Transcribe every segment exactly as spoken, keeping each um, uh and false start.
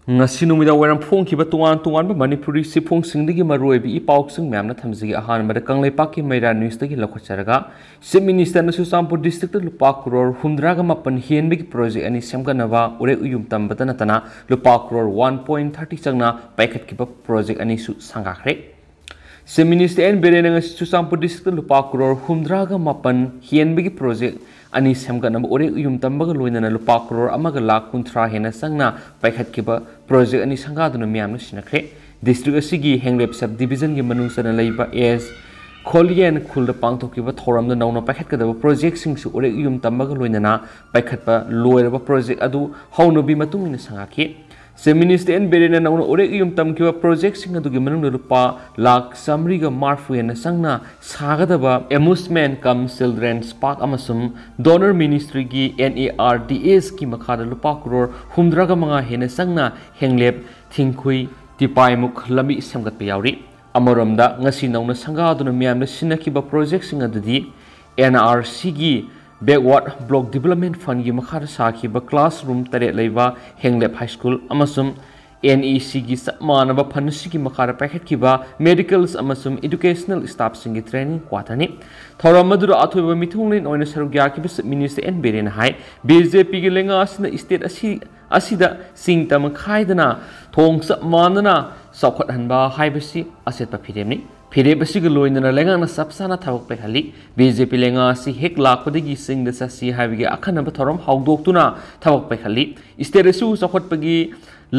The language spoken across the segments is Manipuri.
ꯉꯁꯤ ꯅꯨꯃꯤꯗꯥꯡ ꯋꯥꯏꯔꯝ ꯐꯣꯡꯈꯤꯕ ꯇꯣꯉꯥꯟ ꯇꯣꯉꯥꯟꯕ ꯃꯅꯤꯄꯨꯔꯤ ꯁꯤꯐꯣꯡꯁꯤꯡꯗꯒꯤ ꯃꯔꯨꯑꯣꯏꯕ ꯏ ꯄꯥꯎꯁꯤꯡ ꯃꯌꯥꯝꯅ ꯊꯝꯖꯒꯦ꯫ ꯑꯍꯥꯟꯕꯗ ꯀꯪꯂꯩꯄꯥꯛꯀꯤ ꯃꯩꯔꯥ ꯅ꯭ꯌꯨꯁꯇꯒꯤ ꯂꯧꯈꯠꯆꯔꯒ, ꯆꯤꯐ ꯃꯤꯅꯤꯁꯇꯔꯅ ꯆꯨꯔꯆꯥꯟꯄꯨꯔ ꯗꯤꯁꯇ꯭ꯔꯤꯛꯇ ꯂꯨꯄꯥ ꯀ꯭ꯔꯣꯔ ꯍꯨꯝꯗ꯭ꯔꯥꯒ ꯃꯥꯄꯟ ꯍꯦꯟꯕꯒꯤ ꯄ꯭ꯔꯣꯖꯦꯛ ꯑꯅꯤ ꯁꯦꯝꯒꯠꯅꯕ ꯎꯔꯦꯛ ꯎꯌꯨꯝ ꯇꯝꯕꯇ ꯅꯠꯇꯅ ꯂꯨꯄꯥ ꯀ꯭ꯔꯣꯔ ꯋꯥꯟ ꯄꯣꯏꯟ ꯊꯥꯔꯇꯤ ꯆꯪꯅ ꯄꯥꯏꯈꯠꯈꯤꯕ ꯄ꯭ꯔꯣꯖꯦꯛ ꯑꯅꯤꯁꯨ ꯁꯪꯒꯥꯈ꯭ꯔꯦ꯫ ꯆꯤꯐ ꯃꯤꯅꯤꯁꯇꯔ ꯑꯦꯟ ꯕꯤꯔꯦꯟꯅ ꯉꯁꯤ ꯆꯨꯔꯆꯥꯟꯄꯨꯔ ꯗꯤꯁꯇ꯭ꯔꯤꯛꯇ ꯂꯨꯄꯥ ꯀ꯭ꯔꯣꯔ ꯍꯨꯝꯗ꯭ꯔꯥꯒ ꯃꯥꯄꯟ ꯍꯦꯟꯕꯒꯤ ꯄ꯭ꯔꯣꯖꯦꯛ ꯑꯅꯤ ꯁꯦꯝꯒꯠꯅꯕ ꯎꯔꯦꯛ ꯎꯌꯨꯝ ꯇꯝꯕꯒ ꯂꯣꯏꯅꯅ ꯂꯨꯄꯥ ꯀ꯭ꯔꯣꯔ ꯑꯃꯒ ꯂꯥꯈ ꯀꯨꯟꯊ꯭ꯔꯥ ꯍꯦꯟꯅ ꯆꯪꯅ ꯄꯥꯏꯈꯠꯈꯤꯕ ꯄ꯭ꯔꯣꯖꯦꯛ ꯑꯅꯤ ꯁꯪꯒꯥꯗꯨꯅ ꯃꯤꯌꯥꯝꯅ ꯁꯤꯟꯅꯈ꯭ꯔꯦ꯫ ꯗꯤꯁꯇ꯭ꯔꯤꯛ ꯑꯁꯤꯒꯤ ꯍꯦꯡꯂꯦꯞ ꯁꯕ ꯗꯤꯕꯤꯖꯟꯒꯤ ꯃꯅꯨꯡ ꯆꯟꯅ ꯂꯩꯕ ꯑꯦꯁ ꯈꯣꯂꯤꯌꯦꯟ ꯈꯨꯜꯗ ꯄꯥꯡꯊꯣꯛꯈꯤꯕ ꯊꯧꯔꯝꯗ ꯅꯧꯅ ꯄꯥꯏꯈꯠꯀꯗꯕ ꯄ꯭ꯔꯣꯖꯦꯛꯁꯤꯡꯁꯨ ꯎꯔꯦꯛ ꯎꯌꯨꯝ ꯇꯝꯕꯒ ꯂꯣꯏꯅꯅ ꯄꯥꯏꯈꯠꯄ ꯂꯣꯏꯔꯕ ꯄ꯭ꯔꯣꯖꯦꯛ ꯑꯗꯨ ꯍꯧꯅꯕꯤ ꯃꯇꯨꯡ ꯏꯟꯅ ꯁꯪꯒꯥꯈꯤ꯫ ꯆꯤꯐ ꯃꯤꯅꯤꯁꯇꯔ ꯑꯦꯟ ꯕꯤꯔꯦꯟꯅ ꯅꯧꯅ ꯎꯔꯦꯛ ꯎꯌꯨꯝ ꯇꯝꯈꯤꯕ ꯄ꯭ꯔꯣꯖꯦꯛꯁꯤꯡ ꯑꯗꯨꯒꯤ ꯃꯅꯨꯡꯗ ꯂꯨꯄꯥ ꯂꯥꯈ ꯆꯥꯃꯔꯤꯒ ꯃꯔꯐꯨ ꯍꯦꯟꯅ ꯆꯪꯅ ꯁꯥꯒꯗꯕ ꯑꯦꯃ꯭ꯌꯨꯁꯃꯦꯟ ꯀꯝ ꯆꯤꯜꯗ꯭ꯔꯦꯟꯁ ꯄꯥꯔꯛ ꯑꯃꯁꯨꯡ ꯗꯣꯅꯔ ꯃꯤꯅꯤꯁꯇ꯭ꯔꯤꯒꯤ ꯑꯦꯟ ꯑꯦ ꯑꯥꯔ ꯗꯤ ꯑꯦꯁꯀꯤ ꯃꯈꯥꯗ ꯂꯨꯄꯥ ꯀ꯭ꯔꯣꯔ ꯍꯨꯝꯗ꯭ꯔꯥꯒ ꯃꯉꯥ ꯍꯦꯟꯅ ꯆꯪꯅ ꯍꯦꯡꯂꯦꯞ ꯊꯤꯡꯈꯨꯏ ꯇꯤꯄꯥꯏꯃꯨꯛ ꯂꯝꯕꯤ ꯁꯦꯝꯒꯠꯄ ꯌꯥꯎꯔꯤ꯫ ꯑꯃꯔꯣꯝꯗ, ꯉꯁꯤ ꯅꯧꯅ ꯁꯪꯒꯥꯗꯨꯅ ꯃꯤꯌꯥꯝꯅ ꯁꯤꯟꯅꯈꯤꯕ ꯄ꯭ꯔꯣꯖꯦꯛꯁꯤꯡ ꯑꯗꯨꯗꯤ ꯑꯦꯟ ꯑꯥꯔ ꯁꯤꯒꯤ ꯕꯦꯛꯋꯥꯔꯗ ꯕ꯭ꯂꯣꯛ ꯗꯤꯕꯦꯂꯞꯃꯦꯟ ꯐꯟꯒꯤ ꯃꯈꯥꯗ ꯁꯥꯈꯤꯕ ꯀ꯭ꯂꯥꯁꯔꯨꯝ ꯇꯔꯦꯠ ꯂꯩꯕ ꯍꯦꯡꯂꯦꯞ ꯍꯥꯏ ꯁ꯭ꯀꯨꯜ ꯑꯃꯁꯨꯡ ꯑꯦꯟ ꯏ ꯁꯤꯒꯤ ꯆꯞ ꯃꯥꯟꯅꯕ ꯐꯟ ꯑꯁꯤꯒꯤ ꯃꯈꯥꯗ ꯄꯥꯏꯈꯠꯈꯤꯕ ꯃꯦꯗꯤꯀꯦꯜꯁ ꯑꯃꯁꯨꯡ ꯏꯗꯨꯀꯦꯁꯅꯦꯜ ꯁ꯭ꯇꯥꯐꯁꯤꯡꯒꯤ ꯇ꯭ꯔꯦꯅꯤꯡ ꯀ꯭ꯋꯥꯇꯔꯅꯤ꯫ ꯊꯧꯔꯝ ꯑꯗꯨꯗ ꯑꯊꯣꯏꯕ ꯃꯤꯊꯨꯡꯂꯦꯟ ꯑꯣꯏꯅ ꯁꯔꯨꯛ ꯌꯥꯈꯤꯕ ꯆꯤꯐ ꯃꯤꯅꯤꯁꯇꯔ ꯑꯦꯟ ꯕꯤꯔꯦꯟꯅ ꯍꯥꯏ, ꯕꯤ ꯖꯦ ꯄꯤꯒꯤ ꯂꯩꯉꯥꯛ ꯑꯁꯤꯅ ꯁ꯭ꯇꯦꯠ ꯑꯁꯤ, ꯑꯁꯤꯗ ꯆꯤꯡ ꯇꯝ ꯈꯥꯏꯗꯅ ꯊꯣꯡ ꯆꯞ ꯃꯥꯟꯅꯅ ꯆꯥꯎꯈꯠꯍꯟꯕ ꯍꯥꯏꯕꯁꯤ ꯑꯆꯦꯠꯄ ꯐꯤꯔꯦꯞꯅꯤ꯫ ꯐꯤꯔꯦꯞ ꯑꯁꯤꯒ ꯂꯣꯏꯅꯅ ꯂꯩꯉꯥꯛꯅ ꯆꯞ ꯆꯥꯅ ꯊꯕꯛ ꯄꯥꯏꯈꯠꯂꯤ꯫ ꯕꯤ ꯖꯦ ꯄꯤ ꯂꯩꯉꯥꯛ ꯑꯁꯤ ꯍꯦꯛ ꯂꯥꯛꯄꯗꯒꯤ ꯆꯤꯡꯗ ꯆꯠꯁꯤ ꯍꯥꯏꯕꯒꯤ ꯑꯈꯟꯅꯕ ꯊꯧꯔꯝ ꯍꯧꯗꯣꯛꯇꯨꯅ ꯊꯕꯛ ꯄꯥꯏꯈꯠꯂꯤ꯫ ꯁ꯭ꯇꯦꯠ ꯑꯁꯤꯕꯨ ꯆꯥꯎꯈꯠꯄꯒꯤ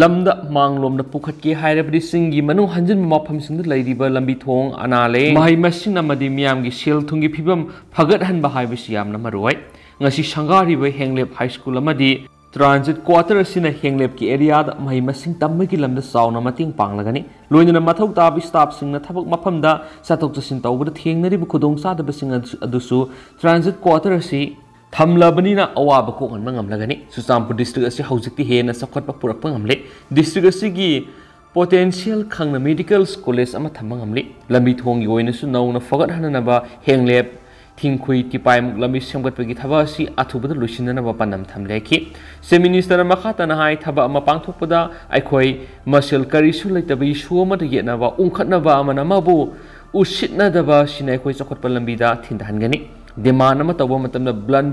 ꯂꯝꯗ ꯃꯥꯡꯂꯣꯝꯗ ꯄꯨꯈꯠꯀꯦ ꯍꯥꯏꯔꯕꯗꯤ ꯆꯤꯡꯒꯤ ꯃꯅꯨꯡ ꯍꯟꯖꯤꯟꯕ ꯃꯐꯝꯁꯤꯡꯗ ꯂꯩꯔꯤꯕ ꯂꯝꯕꯤ ꯊꯣꯡ, ꯑꯅꯥ ꯂꯥꯌꯦꯡ, ꯃꯍꯩ ꯃꯁꯤꯡ ꯑꯃꯗꯤ ꯃꯤꯌꯥꯝꯒꯤ ꯁꯦꯜ ꯊꯨꯝꯒꯤ ꯐꯤꯕꯝ ꯐꯒꯠꯍꯟꯕ ꯍꯥꯏꯕꯁꯤ ꯌꯥꯝꯅ ꯃꯔꯨ ꯑꯣꯏ꯫ ꯉꯁꯤ ꯁꯪꯒꯥꯔꯤꯕ ꯍꯦꯡꯂꯦꯞ ꯍꯥꯏ ꯁ꯭ꯀꯨꯜ ꯑꯃꯗꯤ ꯇ꯭ꯔꯥꯟꯖꯤꯠ ꯀ꯭ꯋꯥꯇꯔ ꯑꯁꯤꯅ ꯍꯦꯡꯂꯦꯞꯀꯤ ꯑꯦꯔꯤꯌꯥꯗ ꯃꯍꯩ ꯃꯁꯤꯡ ꯇꯝꯕꯒꯤ ꯂꯝꯗ ꯆꯥꯎꯅ ꯃꯇꯦꯡ ꯄꯥꯡꯂꯒꯅꯤ꯫ ꯂꯣꯏꯅꯅ ꯃꯊꯧ ꯇꯥꯕ ꯁ꯭ꯇꯥꯐꯁꯤꯡꯅ ꯊꯕꯛ ꯃꯐꯝꯗ ꯆꯠꯊꯣꯛ ꯆꯠꯁꯤꯟ ꯇꯧꯕꯗ ꯊꯦꯡꯅꯔꯤꯕ ꯈꯨꯗꯣꯡꯆꯥꯗꯕꯁꯤꯡ ꯑꯗꯨ-, ꯑꯗꯨꯁꯨ ꯇ꯭ꯔꯥꯟꯖꯤꯠ ꯀ꯭ꯋꯥꯇꯔ ꯑꯁꯤ ꯊꯝꯂꯕꯅꯤꯅ ꯑꯋꯥꯕ ꯀꯣꯛꯍꯟꯕ ꯉꯝꯂꯒꯅꯤ꯫ ꯆꯨꯔꯆꯥꯟꯄꯨꯔ ꯗꯤꯁꯇ꯭ꯔꯤꯛ ꯑꯁꯤ ꯍꯧꯖꯤꯛꯇꯤ ꯍꯦꯟꯅ ꯆꯥꯎꯈꯠꯄ ꯄꯨꯔꯛꯄ ꯉꯝꯂꯦ꯫ ꯗꯤꯁꯇ꯭ꯔꯤꯛ ꯑꯁꯤꯒꯤ ꯄꯣꯇꯦꯟꯁꯤꯌꯦꯜ ꯈꯪꯅ ꯃꯦꯗꯤꯀꯦꯜ ꯀꯣꯂꯦꯖ ꯑꯃ ꯊꯝꯕ ꯉꯝꯂꯤ꯫ ꯂꯝꯕꯤ ꯊꯣꯡꯒꯤ ꯑꯣꯏꯅꯁꯨ ꯅꯧꯅ ꯐꯒꯠꯍꯟꯅꯅꯕ ꯍꯦꯡꯂꯦꯞ ꯊꯤꯡꯈꯨꯏ ꯇꯤꯄꯥꯏꯃꯨꯛ ꯂꯝꯕꯤ ꯁꯦꯝꯒꯠꯄꯒꯤ ꯊꯕꯛ ꯑꯁꯤ ꯑꯊꯨꯕꯗ ꯂꯣꯏꯁꯤꯟꯅꯅꯕ ꯄꯥꯟꯗꯝ ꯊꯝꯂꯦ ꯍꯥꯏꯈꯤ꯫ ꯆꯤꯐ ꯃꯤꯅꯤꯁꯇꯔꯅ ꯃꯈꯥ ꯇꯥꯅ ꯍꯥꯏ, ꯊꯕꯛ ꯑꯃ ꯄꯥꯡꯊꯣꯛꯄꯗ ꯑꯩꯈꯣꯏ ꯃꯁꯦꯜ ꯀꯔꯤꯁꯨ ꯂꯩꯇꯕ ꯏꯁꯨ ꯑꯃꯗ ꯌꯦꯠꯅꯕ, ꯎꯪꯈꯠꯅꯕ ꯑꯃꯅ ꯑꯃꯕꯨ ꯎꯁꯤꯠꯅꯗꯕ ꯑꯁꯤꯅ ꯑꯩꯈꯣꯏ ꯆꯥꯎꯈꯠꯄ ꯂꯝꯕꯤꯗ ꯊꯤꯟꯊꯍꯟꯒꯅꯤ꯫ ꯗꯤꯃꯥꯟ ꯑꯃ ꯇꯧꯕ ꯃꯇꯝꯗ ꯕ꯭ꯂꯟ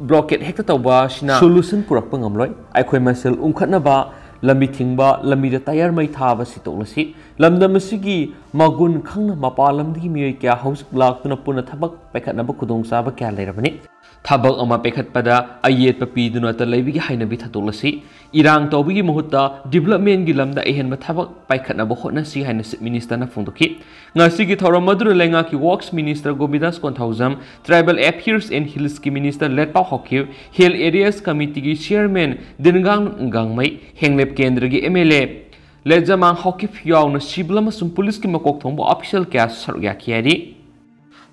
ꯕ꯭ꯂꯣꯀꯦꯠ ꯍꯦꯛꯇ ꯇꯧꯕ ꯑꯁꯤꯅ ꯁꯣꯂꯨꯁꯟ ꯄꯨꯔꯛꯄ ꯉꯝꯂꯣꯏ꯫ ꯑꯩꯈꯣꯏ ꯃꯁꯦꯜ ꯎꯪꯈꯠꯅꯕ, ꯂꯝꯕꯤ ꯊꯤꯡꯕ, ꯂꯝꯕꯤꯗ ꯇꯌꯥꯔ ꯃꯩ ꯊꯥꯕ ꯑꯁꯤ ꯇꯣꯛꯂꯁꯤ꯫ ꯂꯝꯗꯝ ꯑꯁꯤꯒꯤ ꯃꯒꯨꯟ ꯈꯪꯅ ꯃꯄꯥꯟ ꯂꯝꯗꯒꯤ ꯃꯤꯑꯣꯏ ꯀꯌꯥ ꯍꯧꯖꯤꯛ ꯂꯥꯛꯇꯨꯅ ꯄꯨꯟꯅ ꯊꯕꯛ ꯄꯥꯏꯈꯠꯅꯕ ꯈꯨꯗꯣꯡꯆꯥꯕ ꯀꯌꯥ ꯂꯩꯔꯕꯅꯤ꯫ ꯊꯕꯛ ꯑꯃ ꯄꯥꯏꯈꯠꯄꯗ ꯑꯌꯦꯠꯄ ꯄꯤꯗꯨꯅꯇ ꯂꯩꯕꯒꯤ ꯍꯩꯅꯕꯤ ꯊꯥꯗꯣꯛꯂꯁꯤ꯫ ꯏꯔꯥꯡ ꯇꯧꯕꯒꯤ ꯃꯍꯨꯠꯇ ꯗꯤꯕꯂꯞꯃꯦꯟꯒꯤ ꯂꯝꯗ ꯑꯍꯦꯟꯕ ꯊꯕꯛ ꯄꯥꯏꯈꯠꯅꯕ ꯍꯣꯠꯅꯁꯤ ꯍꯥꯏꯅ ꯆꯤꯐ ꯃꯤꯅꯤꯁꯇꯔꯅ ꯐꯣꯡꯗꯣꯛꯈꯤ꯫ ꯉꯁꯤꯒꯤ ꯊꯧꯔꯝ ꯑꯗꯨꯗ ꯂꯩꯉꯥꯛꯀꯤ ꯋꯥꯔꯛꯁ minister ꯒꯣꯕꯤꯟꯗꯥꯁ Konthoujam, tribal affairs and ꯍꯤꯜꯁꯀꯤ minister ꯂꯦꯠꯄꯥꯎ Haokip, hill areas ꯀꯃꯤꯇꯤꯒꯤ chairman ꯗꯤꯟꯒꯥꯡ ꯒꯥꯡꯃꯩ, ꯍꯦꯡꯂꯦꯞ ꯀꯦꯟꯗ꯭ꯔꯒꯤ ꯑꯦꯝ ꯑꯦꯜ ꯑꯦ ꯂꯦꯖꯃꯥꯡ ꯍꯥꯎꯀꯤꯞ ꯌꯥꯎꯅ ꯁꯤꯚꯤꯜ ꯑꯃꯁꯨꯡ ꯄꯨꯂꯤꯁꯀꯤ ꯃꯀꯣꯛ ꯊꯣꯡꯕ ꯑꯣꯐꯤꯁꯤꯌꯦꯜ ꯀꯌꯥ ꯁꯔꯨꯛ ꯌꯥꯈꯤ ꯍꯥꯏꯔꯤ꯫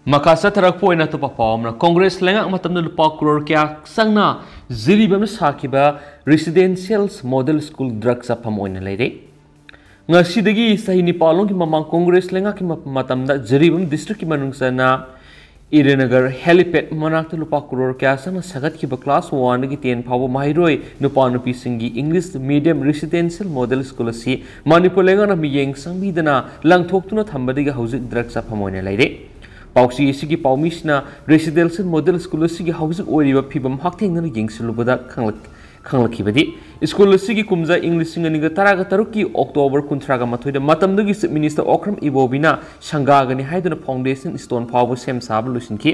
ꯃꯈꯥ ꯆꯠꯊꯔꯛꯄ ꯑꯣꯏꯅ ꯑꯇꯣꯞꯄ ꯄꯥꯎ ꯑꯃꯅ, ꯀꯣꯡꯒ꯭ꯔꯦꯁ ꯂꯩꯉꯥꯛ ꯃꯇꯝꯗ ꯂꯨꯄꯥ ꯀ꯭ꯔꯣꯔ ꯀꯌꯥ ꯆꯪꯅ ꯖꯤꯔꯤꯕꯥꯝꯅ ꯁꯥꯈꯤꯕ ꯔꯦꯁꯤꯗꯦꯟꯁꯤꯌꯦꯜ ꯃꯣꯗꯦꯜ ꯁ꯭ꯀꯨꯜ ꯗ꯭ꯔꯛ ꯆꯥꯐꯝ ꯑꯣꯏꯅ ꯂꯩꯔꯦ꯫ ꯉꯁꯤꯗꯒꯤ ꯆꯍꯤ ꯅꯤꯄꯥꯜ ꯂꯣꯝꯒꯤ ꯃꯃꯥꯡ ꯀꯣꯡꯒ꯭ꯔꯦꯁ ꯂꯩꯉꯥꯛꯀꯤ ꯃ-, ꯃꯇꯝꯗ ꯖꯤꯔꯤꯕꯥꯝ ꯗꯤꯁꯇ꯭ꯔꯤꯛꯀꯤ ꯃꯅꯨꯡ ꯆꯟꯅ ꯏꯔꯥꯅꯒꯔ ꯍꯦꯂꯤꯄꯦꯗ ꯃꯅꯥꯛꯇ ꯂꯨꯄꯥ ꯀ꯭ꯔꯣꯔ ꯀꯌꯥ ꯆꯪꯅ ꯁꯥꯒꯠꯈꯤꯕ ꯀ꯭ꯂꯥꯁ ꯋꯥꯟꯗꯒꯤ ꯇꯦꯟ ꯐꯥꯎꯕ ꯃꯍꯩꯔꯣꯏ ꯅꯨꯄꯥ ꯅꯨꯄꯤꯁꯤꯡꯒꯤ English medium residential model school ꯑꯁꯤ ꯃꯅꯤꯄꯨꯔ ꯂꯩꯉꯥꯛꯅ ꯃꯤꯠꯌꯦꯡ ꯆꯪꯕꯤꯗꯅ ꯂꯪꯊꯣꯛꯇꯨꯅ ꯊꯝꯕꯗꯒꯤ ꯍꯧꯖꯤꯛ ꯗ꯭ꯔꯛ ꯆꯥꯐꯝ ꯑꯣꯏꯅ ꯂꯩꯔꯦ꯫ ꯄꯥꯎꯆꯦ ꯑꯁꯤꯒꯤ ꯄꯥꯎꯃꯤꯁꯤꯅ ꯔꯦꯁꯤꯗꯦꯟꯁꯤꯌꯦꯜ ꯃꯣꯗꯦꯜ ꯁ꯭ꯀꯨꯜ ꯑꯁꯤꯒꯤ ꯍꯧꯖꯤꯛ ꯑꯣꯏꯔꯤꯕ ꯐꯤꯕꯝ ꯍꯛꯊꯦꯡꯅꯅ ꯌꯦꯡꯁꯤꯜꯂꯨꯕꯗ ꯈꯪꯂꯛ-, ꯈꯪꯂꯛꯈꯤꯕꯗꯤ, ꯁ꯭ꯀꯨꯜ ꯑꯁꯤꯒꯤ ꯀꯨꯝꯖꯥ ꯏꯪ ꯂꯤꯁꯤꯡ ꯑꯅꯤꯒ ꯇꯔꯥꯒ ꯇꯔꯨꯛꯀꯤ ꯑꯣꯛꯇꯣꯕꯔ ꯀꯨꯟꯊ꯭ꯔꯥꯒ ꯃꯥꯊꯣꯏꯗ ꯃꯇꯝꯗꯨꯒꯤ ꯆꯤꯐ ꯃꯤꯅꯤꯁꯇꯔ ꯑꯣꯀ꯭ꯔꯝ ꯏꯕꯣꯕꯤꯅ ꯁꯪꯒꯥꯒꯅꯤ ꯍꯥꯏꯗꯨꯅ ꯐꯥꯎꯟꯗꯦꯁꯟ ꯁ꯭ꯇꯣꯟ ꯐꯥꯎꯕ ꯁꯦꯝ ꯁꯥꯕ ꯂꯣꯏꯁꯤꯟꯈꯤ꯫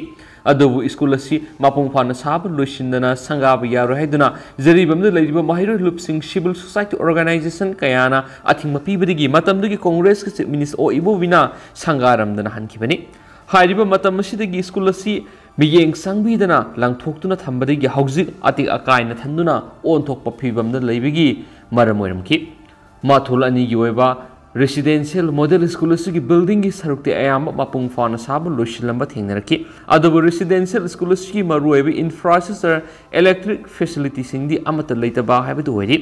ꯑꯗꯨꯕꯨ ꯁ꯭ꯀꯨꯜ ꯑꯁꯤ ꯃꯄꯨꯡ ꯐꯥꯅ ꯁꯥꯕ ꯂꯣꯏꯁꯤꯟꯗꯅ ꯁꯪꯒꯥꯕ ꯌꯥꯔꯣꯏ ꯍꯥꯏꯗꯨꯅ ꯖꯤꯔꯤꯕꯥꯝꯗ ꯂꯩꯔꯤꯕ ꯃꯍꯩꯔꯣꯏ ꯂꯨꯞꯁꯤꯡ, ꯁꯤꯚꯤꯜ ꯁꯣꯁꯥꯏꯇꯤ ꯑꯣꯔꯒꯅꯥꯏꯖꯦꯁꯟ ꯀꯌꯥꯅ ꯑꯊꯤꯡꯕ ꯄꯤꯕꯗꯒꯤ ꯃꯇꯝꯗꯨꯒꯤ ꯀꯣꯡꯒ꯭ꯔꯦꯁꯀꯤ ꯆꯤꯐ ꯃꯤꯅꯤꯁꯇꯔ ꯑꯣ ꯏꯕꯣꯕꯤꯅ ꯁꯪꯒꯥꯔꯝꯗꯅ ꯍꯟꯈꯤꯕꯅꯤ꯫ ꯍꯥꯏꯔꯤꯕ ꯃꯇꯝ ꯑꯁꯤꯗꯒꯤ ꯁ꯭ꯀꯨꯜ ꯑꯁꯤ ꯃꯤꯠꯌꯦꯡ ꯆꯪꯕꯤꯗꯅ ꯂꯪꯊꯣꯛꯇꯨꯅ ꯊꯝꯕꯗꯒꯤ ꯍꯧꯖꯤꯛ ꯑꯇꯦꯛ ꯑꯀꯥꯏꯅ ꯊꯟꯗꯨꯅ ꯑꯣꯟꯊꯣꯛꯄ ꯐꯤꯕꯝꯗ ꯂꯩꯕꯒꯤ ꯃꯔꯝ ꯑꯣꯏꯔꯝꯈꯤ꯫ ꯃꯊꯣꯜ ꯑꯅꯤꯒꯤ ꯑꯣꯏꯕ ꯔꯦꯁꯤꯗꯦꯟꯁꯤꯌꯦꯜ ꯃꯣꯗꯦꯜ ꯁ꯭ꯀꯨꯜ ꯑꯁꯤꯒꯤ ꯕꯤꯜꯗꯤꯡꯒꯤ ꯁꯔꯨꯛꯇꯤ ꯑꯌꯥꯝꯕ ꯃꯄꯨꯡ ꯐꯥꯅ ꯁꯥꯕ ꯂꯣꯏꯁꯤꯜꯂꯝꯕ ꯊꯦꯡꯅꯔꯛꯈꯤ꯫ ꯑꯗꯨꯕꯨ ꯔꯦꯁꯤꯗꯦꯟꯁꯤꯌꯦꯜ ꯁ꯭ꯀꯨꯜ ꯑꯁꯤꯒꯤ ꯃꯔꯨꯑꯣꯏꯕ ꯏꯟꯐ꯭ꯔꯥꯁ꯭ꯇ꯭ꯔꯛꯆꯔ, ꯏꯂꯦꯛꯇ꯭ꯔꯤꯛ ꯐꯦꯁꯤꯂꯤꯇꯤꯁꯤꯡꯗꯤ ꯑꯃꯠꯇ ꯂꯩꯇꯕ ꯍꯥꯏꯕꯗꯨ ꯑꯣꯏꯔꯤ꯫